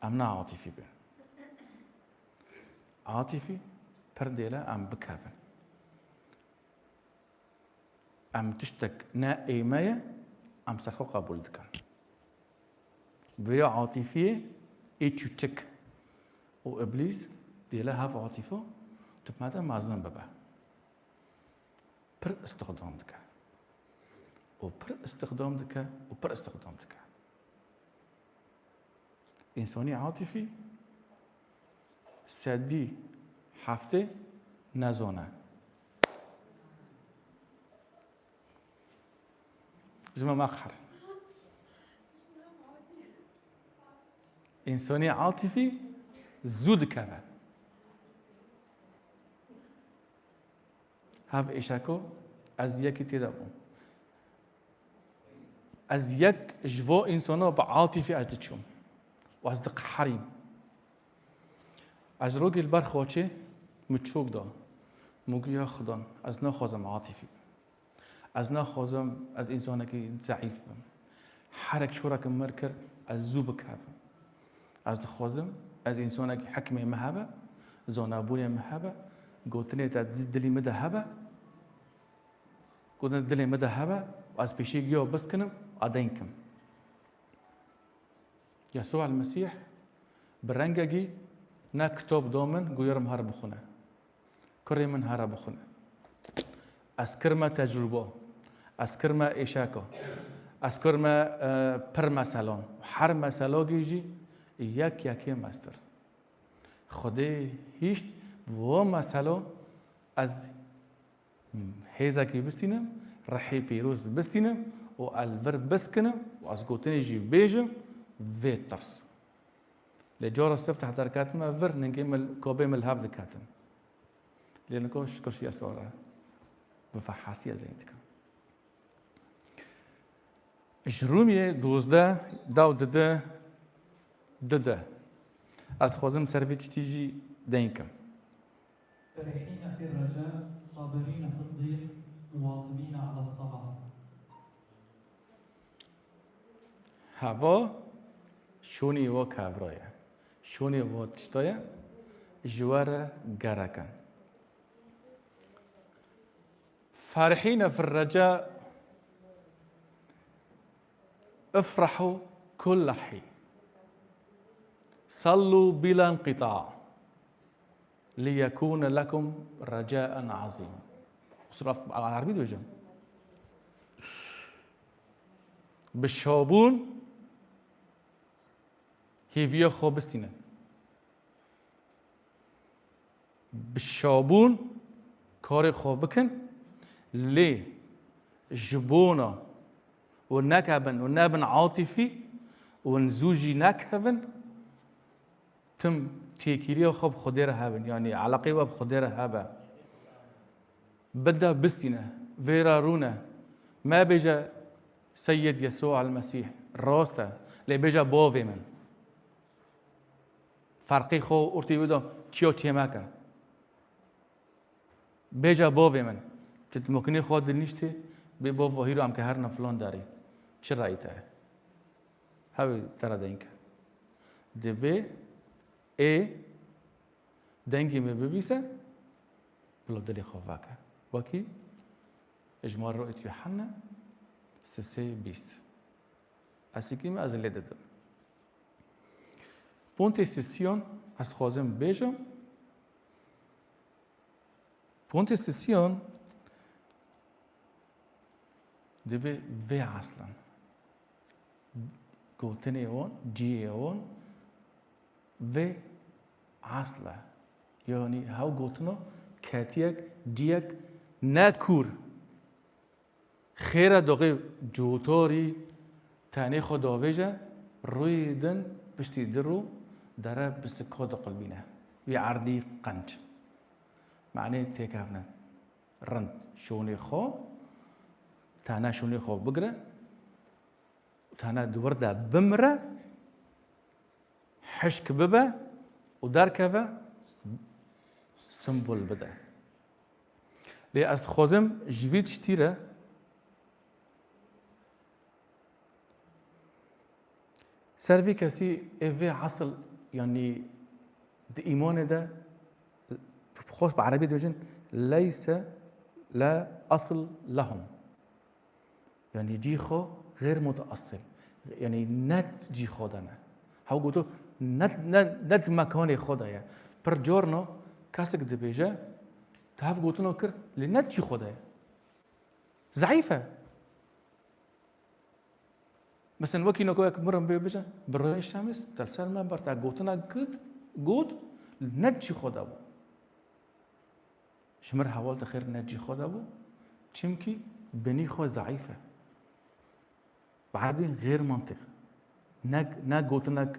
Em ne atîfî bin. Atîfî pir dêle em bikevin. Em tiştek ne ê me ye, em ser xwe qebûl dikin. Vêya atîfiyê ê çûçik û Îblîs dêle hev atîfo di me de mezin bibe. Pir istixdam dike. Û pir istixdam dike û pir istixdam dike. Însanî atîfî sedî heftê nezon e. Ji me maqher. Însanî atîfî zû dikeve. Hev êşeko ez yekî tê de bûm. Ez yek ji vo însana bi atîfî ez diçûm û ez diqeherîm. Ez rokê li ber xaçê min çok da. Min got, ya Xudan, ez naxwazim atîfî bim. Ez naxwazim ez însanekî zeîf bim. Herek şorek min kir, ez zû bikevim. Ez dixwazim ez însanekî hikmê min hebe, zanabûnê min hebe, gotinê te di dilî min de hebe, gotinê dilê min de hebe, ez pêşî giya biskinim, a deyn kim. Yesû el-Mesîh bi rengekî ne kitab da min, got, here min here bixwine. Kurê min here bixwine. Ez kirime tecrûba. Ez kirime êşeka. Ez kirime, e, pir meselan. Her meselagî jî yek yekê mestir. Xwedê hîşt bi wan meselo ez hêzekî bistînim, rihê pîroz bistînim û ez li vir biskinim û ez gotinê jî bêjim, vê tirs. Lê cara sifteh derketime vir, ningê min, kobê min li hev diketin. Lê niko şikir ji Yesû re bi fehasî ez ê dikim. Ji Rûmiyê dozdeh, dew dide, dide. Ez xwazim ser vê tiştî jî Deng kim. فرحين في الرجاء، صابرين في الضيق، مواظبين على الصلاة. Heva şûnî wa kevra ye. Şûnî wa tişta ye. Ji we re gerek in. فرحين في الرجاء، افرحوا كل حين، صلوا بلا انقطاع، ليكون لكم رجاء عظيما. Qusur ev erebî dibêjim. Bi şabûn hêviya xwe bistînin. Bi şabûn karê xwe bikin, lê ji bona û nekebin û nebin atîfî û zû jî nekevin, tim têkiliya xwe bi Xwedê re hebin, yanî eleqê we bi Xwedê re hebe. Bide bistîne, vêra rûne. Mebêje Seyyid Yesû el Mesîh, rast e, lê bêje bavê min. Ferqê xwe û ortê wê de çiya çêmeke. Bêje bavê min, tu mokinê xwe diniştê, bê bavo hîro em ke herine filan derê. Çi rayî te ye? Hewê te re deng e. Dibê ê dengê me bibîse, bila dilê xwe veke. Wekî ji me re Yuhanna sisê bîst. Ez sikî me ez lê didim. Pontê sisiyon ez dixwazim bêjim. Pontê sisiyon dibê vê eslan. Gotinê wan, ciyê wan vê esla. Yanî hew gotino ketiyek, ciyek ne kûr. Xêre doxê cotorî tenê xwe davêje, rûyê din piştî di rû dere bi sika diqilbîne. Wî erdî qenc. Manê têkevne. Rind şûnê xwe, tene şûnê xwe bigire, tene di wir de bimire, hişk bibe û derkeve, simbol bide. Lê ez dixwazim ji vî tiştî re ser vî kesî ê vê esil, yanî di îmanê de, xwe bi erebî dibêjin, leyse le asl lehum. Yanî cî xwe xêr muteasil. Yanî ne cî xwe de ne. Hew goto ne, ne, ne di mekanê xwe de ye. Pir carna kesek dibêje, tu hev gotina kir, lê ne di cî xwe de ye. Zeîf e. Mesela wekî noko wek mirim bê bije, bi rêş temiz, te li ser minber te gotina got, got, ne di cî xwe de bû. Ji mir heval dixêr ne cî xwe de bû, çimkî binî xwe zeîf e. Bi erebî xêr mantiq. Ne, ne gotinek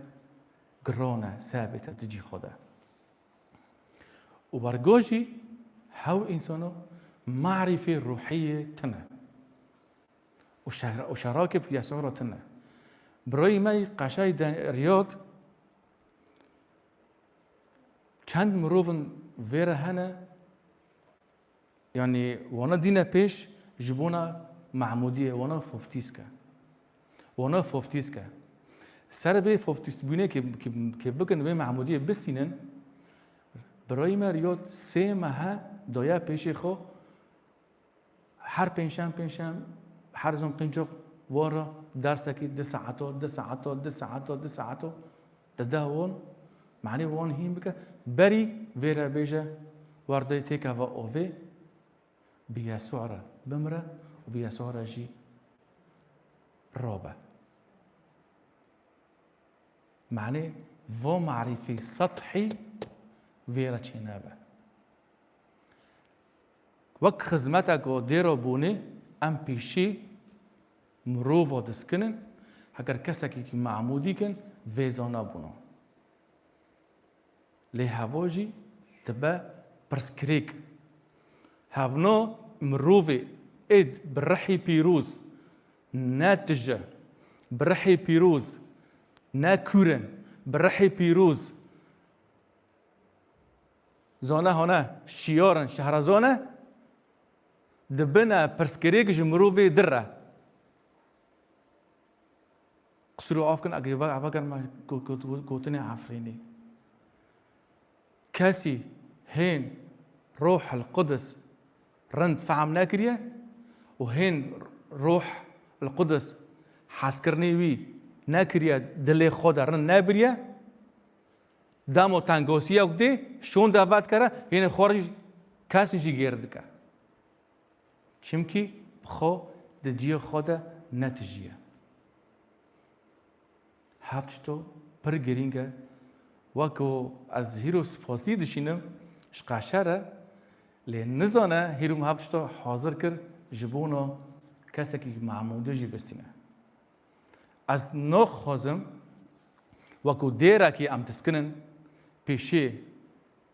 giran e, sebit e di cî xwe de. Û bergo jî hew însano marîfê ruhiyê tune. Û şer-, û şerakê bi Yesû re tune. Birayê me yî qeşay de Riyad, çend mirovin vê re hene, yanî wana dîne pêş ji bona Mehmûdiyê, wana foftîsk e. Wana foftîsk e. Ser vê foftîskbûnê kê, kê, kê bikin vê Mehmûdiyê bistînin, birayê me Riyad sê mehe daye pêşê xwe, her pênşem, pênşem, her zon qîncox wan re dersekî du saeto, du saeto, du saeto, du saeto dide wan, manê wan hîn bike, berî vê re bêje, werdê têkeve ovê, bi Yesû re bimire û bi Yesû re jî rabe. Manê va marîfî sethî vê re çênebe. Wek xizmeteko dêra bûnê em pîşî mirova diskinin, heger kesekî ki Mehmûdî kin, vê zana bûna. Lê heva jî dibe pirsgirêk. Hevna mirovê êd bi rihê pîroz ne tije, bi rihê pîroz ne kûr in, bi rihê pîroz zane hane şiyar in, şehrazan e, dibine pirsgirêk ji mirovê dir e. Qisûr û af kin, eke va-, eva kin me got-, got-, gotinê Efrînî. Kesî hên Ruh el Qudus rind fehm nekiriye û hên Ruh el Qudus hezkirinê wî nekiriye, dilê xwe de rind nebiriye, demo tengosiyek dê, şûnde vedikere, hênê xwe jî kesî jî gêr dike. Çimkî bi xwe di cihê xwe de netijiye. Hev tişto pir girîng e. Weko ez hîro spasî dişînim ji qeşe re, lê nizane hîro min hev tişto hazir kir ji bona kesekî memûde jî bistîne. Ez naxwazim weko dêrekî em diskinin pêşê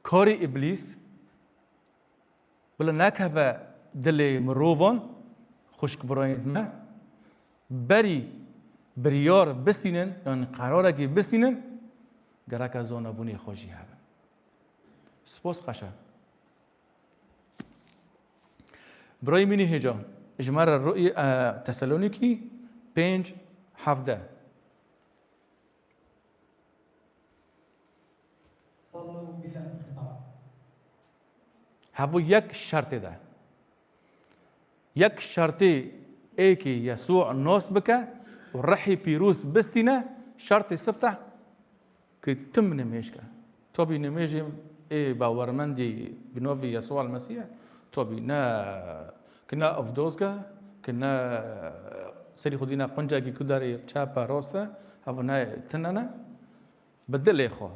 karê Îblîs, bila nekeve dilê mirovan, xwişk birayên me, berî biryar bistînin, yanî qerarekê bistînin, gereke zanebûnê xwe jî hebin. Spas qeşe. Birayê min ê hêja, ji me re rûyê, e, Tesalonîkî pênc hevdeh. صلوا بلا انقطاع. Hevo yek şertê de. Yek şertê ê kê Yesû nas bike û rihî pîroz bistîne, şertê sifteh ki tim nimêj ke. Tabî nimêjê ê bawermendî bi navê Yesû el Mesîh, tabî ne, ki ne evdoz ke, ki ne serî xwe dîne quncekî ku derê çep e, rast e, hevo ne tine ne. Bi dilê xwe.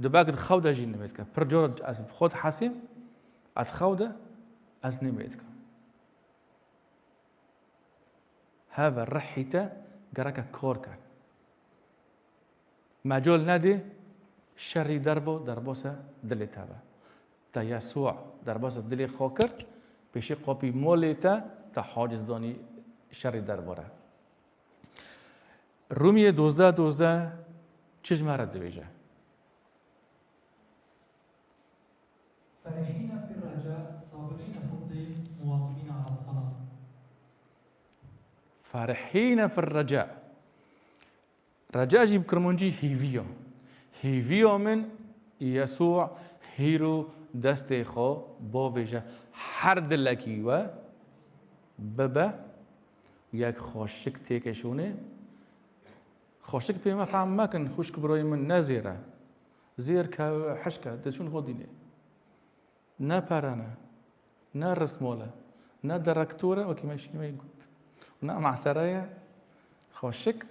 Dibe ki di xew de jî nimêj dike. Pir cara ez bi xwe dihesêm, ez di xew de ez nimêj dikim. Heve rihî te gereke kar ke. Mecal nedê şerî dervo derbasa dilê te be. Te Yesû derbasa dilê xwe kir, pêşî qapî molê te, te haciz danî şerî dervo re. Rûmiyê dozdeh dozdeh çi ji me re dibêje? فرحين في الرجاء، صابرين في الضيق، مواظبين على الصلاة. فرحين في الرجاء. Reca jî bi kirmancî hêviya. Hêviya min Yesû hîro destê xwe bavêje her dilekî we bibe. Yek xweşik têke şûnê. Xweşik pê me fehm mekin, xwişk birayê min, ne zêr e. Zêr ke hişk e, diçûn xwe dînê. Ne pere ne, ne rismol e, ne direktor e, wekî me şînê got. Ne mesere ye, xweşik.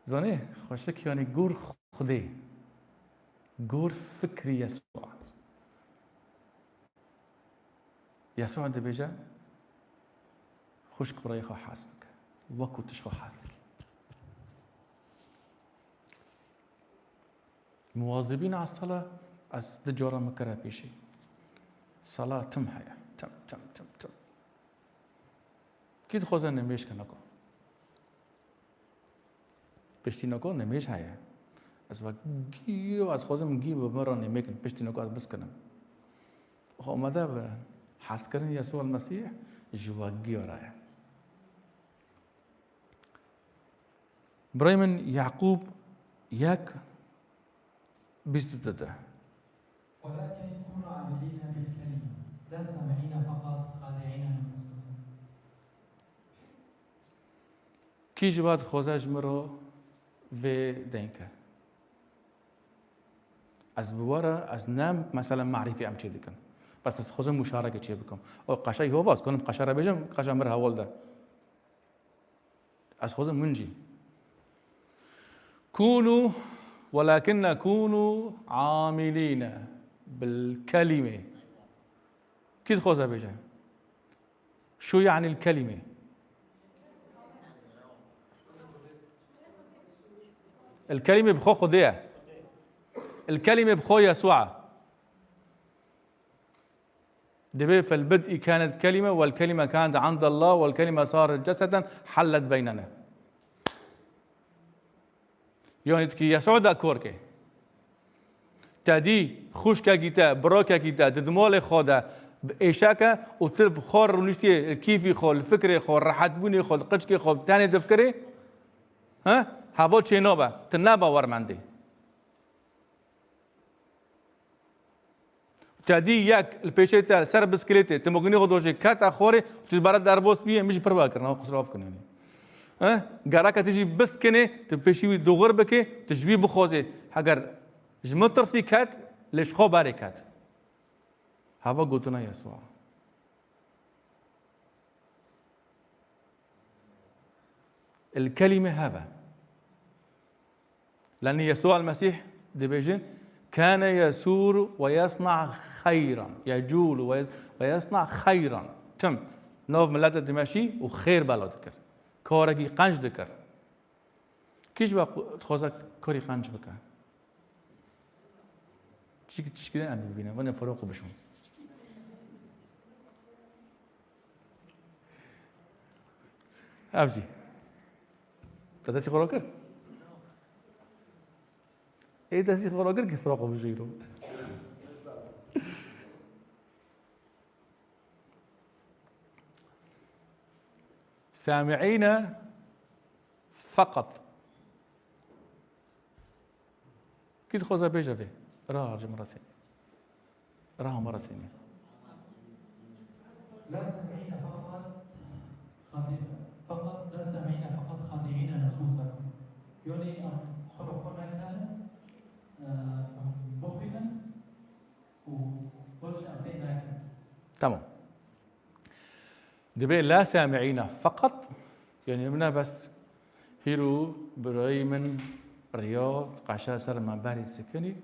Zanî, xweşik yanî gor Xwedê, gor fikrî Yesûa. Yesûa dibêje, xwişk birayê xwe hez bike, wekû tu ji xwe hez dikî. Muwazibîn a sala, ez du cara min kire pêşî. Sala tim heye, tim, tim, tim, tim. Kî dixwaze nimêj ke nako? Piştî nako nimêj heye. Ez ve gî, ez xwazim gî bi min re nimêj kin, piştî nako ez biskinim. Amade be, hezkirin Yesû el Mesîh ji we giya re ye. Birayê min, Yaqûb yek bîst û du de. ولكن كونوا عاملين بالكلمة، لا سامعين فقط، خادعين أنفسكم. Kî ji we dixwaze ji min re vê deng ke? Ez bi we re, ez ne mesela marîfî em çê dikin. Bes ez dixwazim muşarekê çê bikim. O qeşa Yehova, ez konim qeşa re bêjim, qeşa min re heval de. Ez xwezim min jî. Kûnû, welakinne kûnû amilîne bil kelîmê. Kî dixwaze bêje? Şu yanî el kelîmê. El kelîmê bi xwe Xwedê ye. El kelîmê bi xwe Yesû e. Dibê, "في البدء كانت كلمة، والكلمة كانت عند الله، والكلمة صارت جسدا، حلت بيننا." Yanî dikî Yesû de kor ke. Te dî xwişkekî te, birakekî te, di dimalê xwe de bi êşeke û tu bi xwe rûniştiye, li kîfî xwe, li fikrê xwe, rehetbûnê xwe, li qiçkê xwe, bi tenê difikirê, he? Heval çênabe, tu ne bawermendê. Te dî yek li pêşê te ser bisikilêtê, timokinê xwe dojê kete xwarê û tu ji bera derbas biyê, min jî pir vekir, niha qusra bikin yanî. He? Gereke tu jî biskinê, tu pêşî wî dûr bikê, tu ji wî bixwazê. Heger ji min tirsî ket, lê ji xwe berê ket. Heva gotina Yesûa. El-kelîme heve. Lenî Yesûa el-Mesîh dibêjin, "Kâne yesûr ve yesna xeyran." Yecûl ve yes-, ve yesna xeyran. Tim nav milete dimeşî û xêr bela dikir. Karekî qenc dikir. Kî ji we qu-, dixwaze karî qenc bike? Çik-, çikî em bibînin, vane firoqê bişon. Ev jî. Te destî xwe rakir? Ê destî xwe rakir ki firoqê bişo îro. Sami'îne feqet. Kî dixwaze bêje vê? Ra ji min re tênê. Ra min re tênê. لا سمعنا فقط خاضعين، فقط لا سمعنا فقط خاضعين نفوسا. Yani em xwe li xwe nekane, e, em bixwînin û baş em pê nekin. Tamam. Dibê la sami'îna feqet, yani min ne bes hîro birayê min riya qeşe ser me berê sikinî.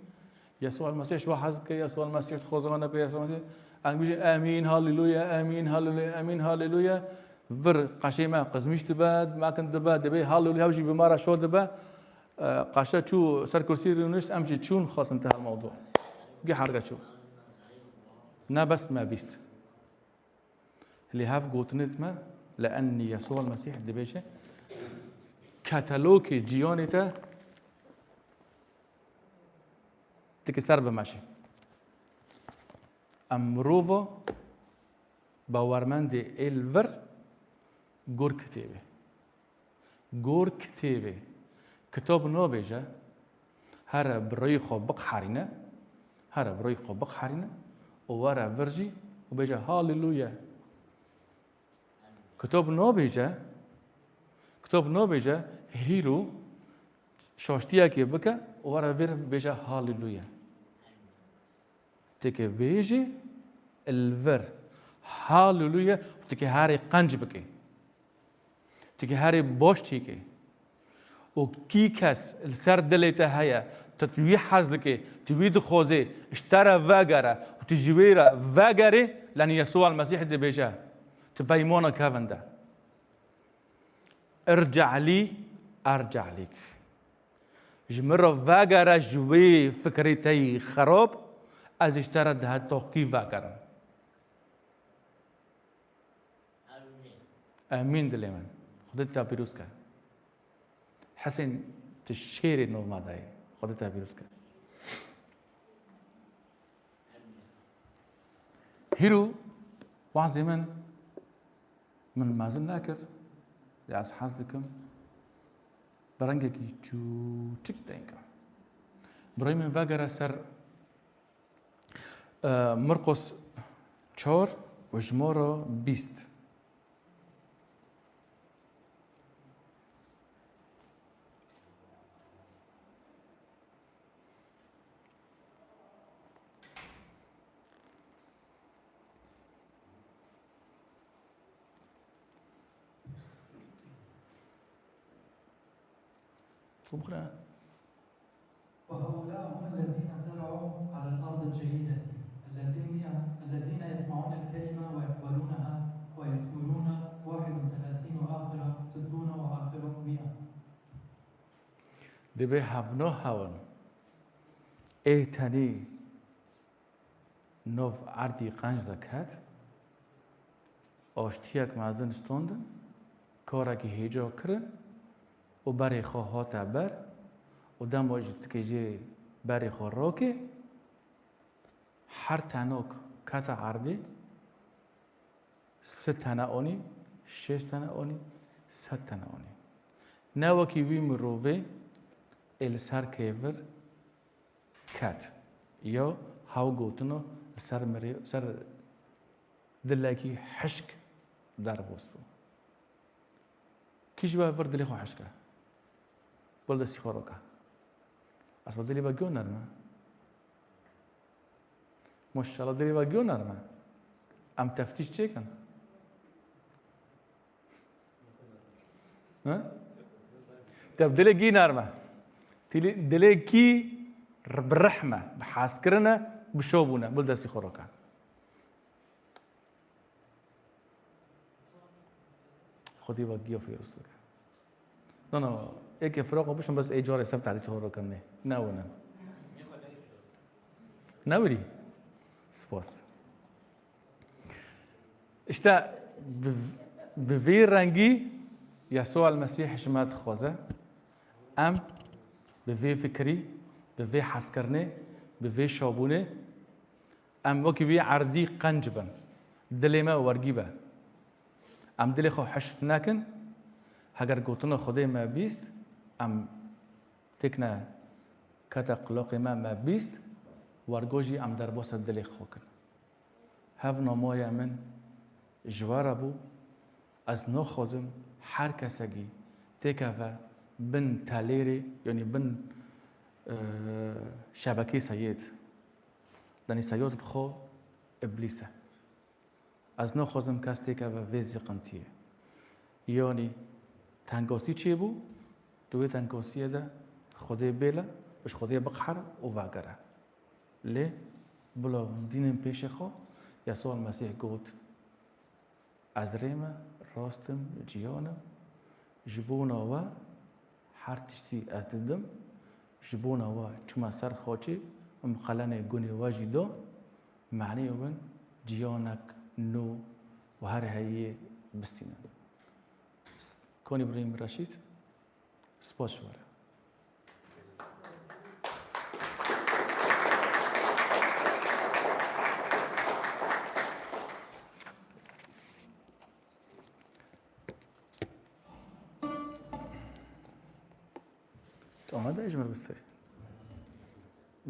Yesûa el-Mesîh ji we hez dike, Yesûa el-Mesîh dixwaze we nepê, Yesûa el-Mesîh. Em bêjin, "Emîn, haleluya, emîn, haleluya, emîn, haleluya." Vir qeşê me qizmîş dibe, mekin dibe, dibê haleluya, ew jî bi me re şo dibe. E, qeşe çû ser kursî rûnişt, em jî çûn xwestin te mewdû. Gî herge çû. Ne bes me bîst. Lê hev gotinê me, li enî Yesûa Mesîh dibêje, katalogê ciyanê te tike ser bimeşe. Em mirova bawermendê ê li vir gor kitêbê. Gor kitêbê. Kitab nabêje, here bi rêyê xwe biqherîne, here bi rêyê xwe biqherîne û were vir jî û bêje, "Haleluya." Kitab nabêje, kitab nabêje, hîro şaştiyekê bike û were vir bêje, "Haleluya." Tike bêjî, li vir. Haleluya. Tike herê qenc bike. Tike herê baş çêke. Û kî kes li ser dilê te heye, tu, tu wî hez dike, tu wî dixwazê, ji te re vegere û tu ji wê re vegerê, lenî Yesûa Mesîh dibêje, tu peymana kevin de. Irci' lî, erci' lîk. Ji min re vegere ji wê fikrê te yî xerab, ez ji te re di hetoqî vegerim. Emîn dilê min. Xwedê te pîroz ke. Hesên, tu şêrê nov me dayê. Xwedê te pîroz ke. Hîro, wazê min, min mezin nekir, lê ez hez dikim, bi rengekî çûçik deng e. Birayê min vegere ser, e, Mirqos çar û jimara bîst. وهؤلاء هم الذين زرعوا على الأرض الجيدة، الذين، الذين يسمعون الكلمة ويقبلونها ويثمرون، واحد ثلاثين وآخر ستون وآخر مئة. Dibê hevno hewin. Ê tenî nov erdî qenc de ket, aştiyek mezin standin, karekî hêca kirin û berê xwe hate ber û dema jî tikê jê berê xwe rakê, Her tenok kete erdê, si tene onî, şêst tene onî, sed tene onî. Ne wekî wî mirovê ê li ser kêvir ket. Ya haw gotino li ser mirê, ser dilekî hişk derbas bû. Kî ji we vir dilê xwe hişk e? Bil destî xwe roke. Esma dilê ve giyo nerm e? Maşallah dilê ve giyo nerm e. Em teftîş çêkin. He? Tev dilê gî nerm e. Dilê, dilê kî bi rehm e, bi hezkirin e, bi şo bûne. Bil destî xwe roke. Xwedî ve giya pêroz bike. No, no, êkê firoqa bişin bes ê carê sev tehdît horo kirinê. Ne winin. Ne wirî? Spas. İşte bi, bi vî rengî Yesûa el-Mesîh ji me dixwaze. Em bi vê fikirî, bi vê hezkirinê, bi vê şabûnê Em wekî wî erdî qenc bin. Dilê me wergî be. Em dilê xwe hişk nekin. Heger gotina Xwedê me bîst, em têkine kete qulaqê me, me bîst, wergo jî em derbasa dilê xwe kin. Hev namaya min ji we re bû. Ez naxwazim her kesekî têkeve bin telêrê, yanî bin, e, şebekê seyêd. Danî seyot bi xwe îblîs e. Ez naxwazim kes têkeve vê zîqintiyê. Yanî tengasî çêbû, tu wê tengasiyê de Xwedê bêle, ji Xwedê biqehre û vegere. Lê bila hûn dînin pêşê xwe, Yesûa Mesîh got, Ez rê me, rast im, ciyan im. Ji bona we her tiştî ez didim. Ji bona we çûme ser xaçê, min bi qelenê gunê we jî da, manê win ciyanek nû û her heyî bistînin. S-, Konî Birîm Reşîd. Spas ji we re. Tu amade ji min bistê.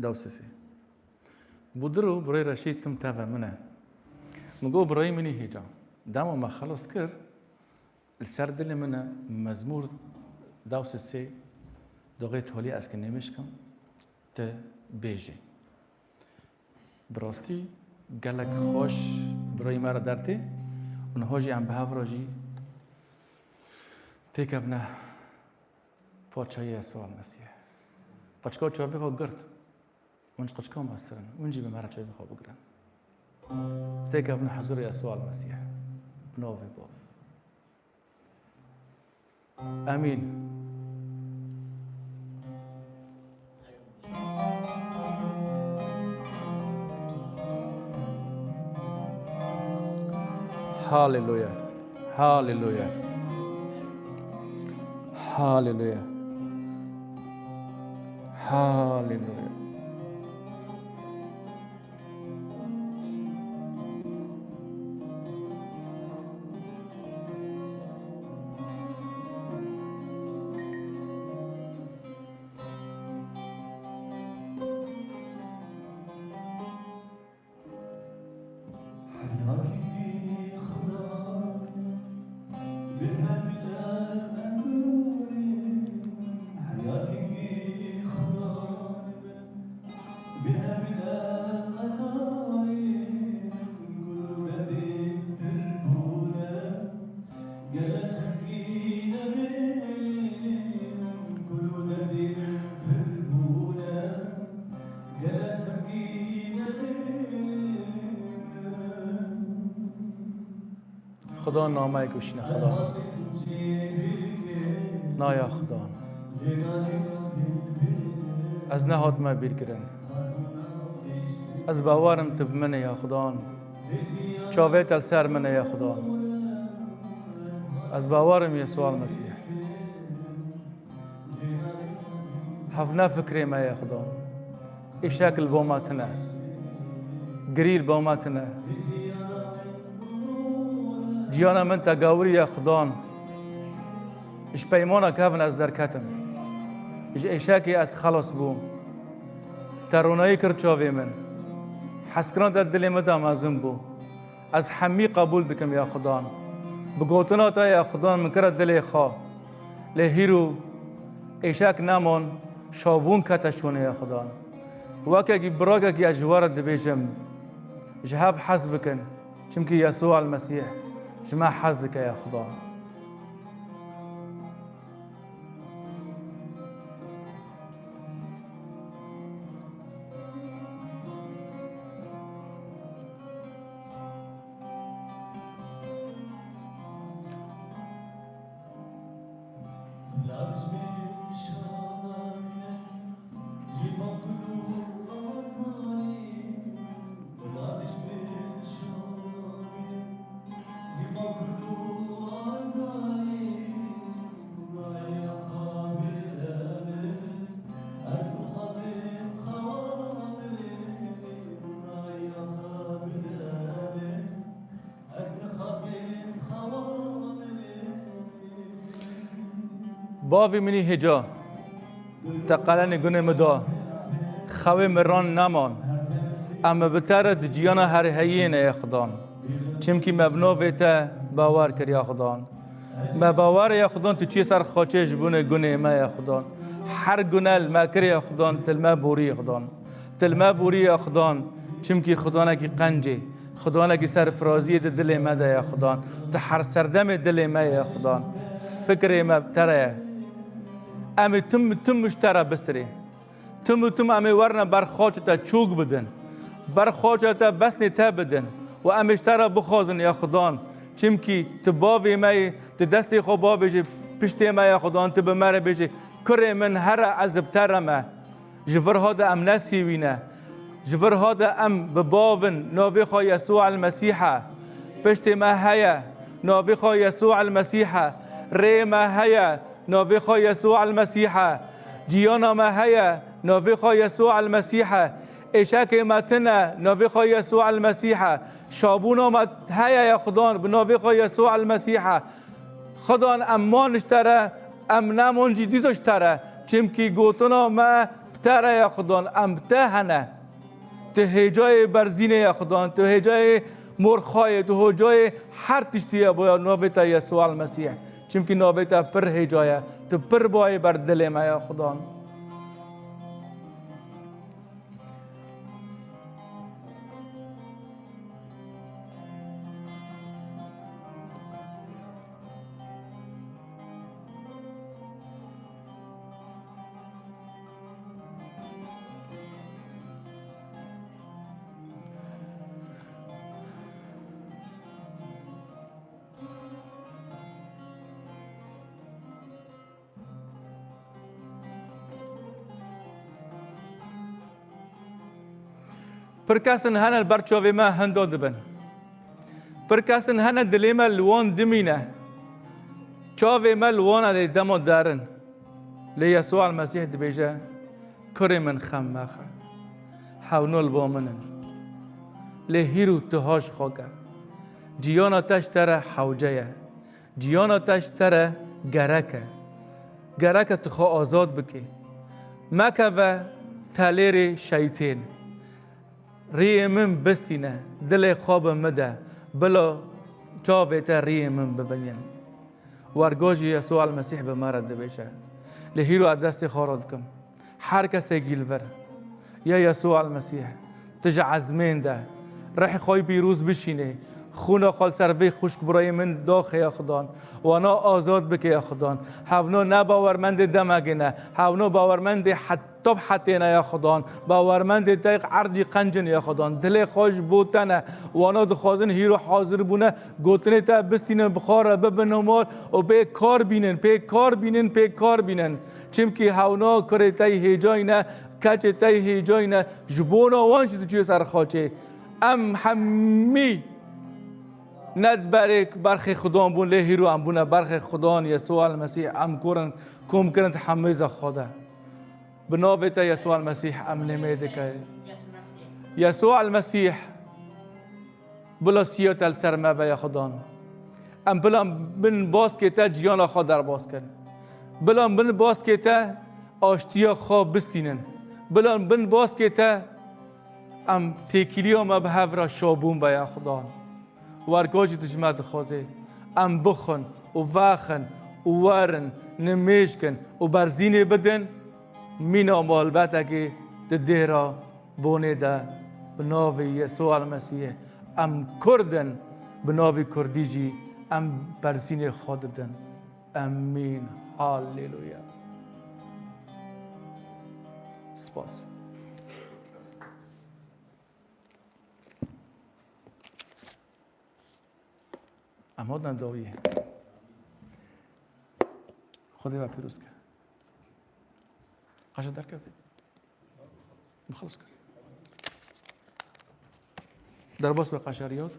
Dawsisê. Budur û birayê Reşîd tim teve min e. Min got birayê min î hêca. Dema me xelas kir, Li ser dilê min e, Mezmûr dawsê sê, doxê tolî ez ki nêmêş kim, ti bêjî. Bi rastî gelek xweş birayî me re dertê û niha jî em bi hev re jî têkevne parçeyê Yesûa Mesîh. Qeçka çavê xwe girt. Hûn ji qeçkan mestir in. Hûn jî bi me re çavê xwe bigirin. Têkevin huzurê Yesûa Mesîh. Bi navê Bav. Emîn. Haleluya. Haleluya. Haleluya. Haleluya. Xudan nameyek bişîne, Xudan. Naya Xudan. Ez nehatime bîrkirin. Ez bawerim tu bi min e ya Xudan. Çavê te li ser min e ya Xudan. Ez bawerim Yesûa Mesîh. Hevne fikrê me ye Xudan. Îşek li bo me tune. Girî li ba me tune. Ciyana min te gawirî ya Xudan. Ji peymana kevin ez derketim. Ji êşekê ez xelas bûm. Te ronayî kir çavê min. Hezkiran te dilê min de mezin bû. Ez hemî qebûl dikim ya Xudan. Bi gotina te ya Xudan min kire dilê xwe. Lê hîro êşek neman, şabûn kete şûnê ya Xudan. Wekekî birakekî ez ji we re dibêjim, ji hev hez bikin, çimkî Yesû el Mesîh ji me hez dike ya Xudan. Bavê min î hêca, te qelenê gunê min da, xewê min ran neman. Em bi te re di ciyana her heyî ne ya Xudan. Çimkî me bi navê te bawer kir ya Xudan. Me bawer e ya Xudan, tu çiyê ser xaçê ji bunê gunê me ya Xudan. Her gune li me kir ya Xudan, tu li me borî ya Xudan. Tu li me borî ya Xudan, çimkî Xudanekî qencê, Xudanekî serfiraziyê di dilê me de ya Xudan. Tu her serdemê dilê me ya Xudan. Fikrê me bi te re ye. Em ê tim tim ji te re bistirê. Tim û tim em ê werine ber xaça te çok bidin. Ber xaça te besnê te bidin. Û em ê ji te re bixwazin ya Xudan. Çimkî tu bavê me yî, tu destê xwe bavêjî piştê me ya Xudan, tu bi me re bêjî, kurê min here ez bi te re me. Ji vir ha de em nesîwîne. Ji vir ha de em bi bav in, navê xwe Yesû el Mesîh e. Piştê me heye, navê xwe Yesû el Mesîh e. Rê me heye, navê xwe Yesû el Mesîh e. Ciyana me heye, navê xwe Yesû el Mesîh e. Êşekê me tune, navê xwe Yesû el Mesîh e. Şabûna me heye ya Xudan, bi navê xwe Yesû el Mesîh e. Xudan, em man ji te re, em neman jî dîsa ji te re. Çimkî gotina me bi te re ya Xudan, em bi te hene. Tu hêcayê berzînê ya Xudan, tu hêcayê morxayê, tu hocayê her tiştî ye, boya navê te Yesû el Mesîh. Çimkî navê te pir hêca ye, tu pir bayê ber dilê me ya Xudan. Pir kes in hene li ber çavê me hinda dibin. Pir kes in hene dilê me li wan dimîne. Çavê me li wan e lê dema derin. Lê Yesû el Mesîh dibêje, kurê min xem mexe. Hewno li ba min in. Lê hîro tu ha ji xwe ke. Ciyana te ji te re hewce ye. Ciyana te ji te re gerek e. Gerek e tu xwe azad bikî. Mekeve telêrê şeytên. Riyê min bistîne, dilê xwe bi min de, bila çavê te riyê min bibînin. Wergo jî Yesû el Mesîh bi me re dibêje. Lê hîro ez destê xwe radikim. Her kesekî li vir, ya Yesû el Mesîh, tu ji ezmên de, rihê xwe yî pîroz bişînê, xûna xwe li ser vê xwişk birayê min daxe ya Xudan, wana azad bike ya Xudan. Hevno ne bawermendê demegê ne, hevno bawermendê het-, top hetê ne ya Xudan, bawermendê te erdî qencin ya Xudan. Dilê xwe ji bo te ne, wana dixwazin hîro hazir bûne, gotinê te bistînin bi xwe re bibin mal û pê kar bînin, pê kar bînin, pê kar bînin. Çimkî hewna kurê te yî hêcayî ne, keçê te yî hêcayî ne, ji bona wan jî diçûye ser xaçê. Em hemî ne di berê berxê Xudan bûn, lê hîro em bûne berxê Xudan, Yesû el Mesîh, em kurin, kom kirin di hemêza xwe de. Bi navê te Yesû el Mesîh em lê me dike. Yesû el Mesîh, Bila siya te li ser me be ya Xudan. Em bila bin baskê te ciyana xwe derbas kin. Bila bin baskê te aştiya xwe bistînin. Bila bin baskê te em têkiliya me bi hev re şabûn be ya Xudan. Werka jî tu ji me dixwazê. Em bixwin û vexin û werin, nimêj kin û berzînê bidin, mîna malbetekê di dêra bonê de bi navê Yesû El Mesîhê. Em Kurd in, bi navê Kurdî jî em berzînê xwe didin. Emîn. Halleluya. Spas. Em hatin dawiyê. Xwedê we pîroz ke. Qaşa derkeve. Xelas kir. Derbas be qaşariyat.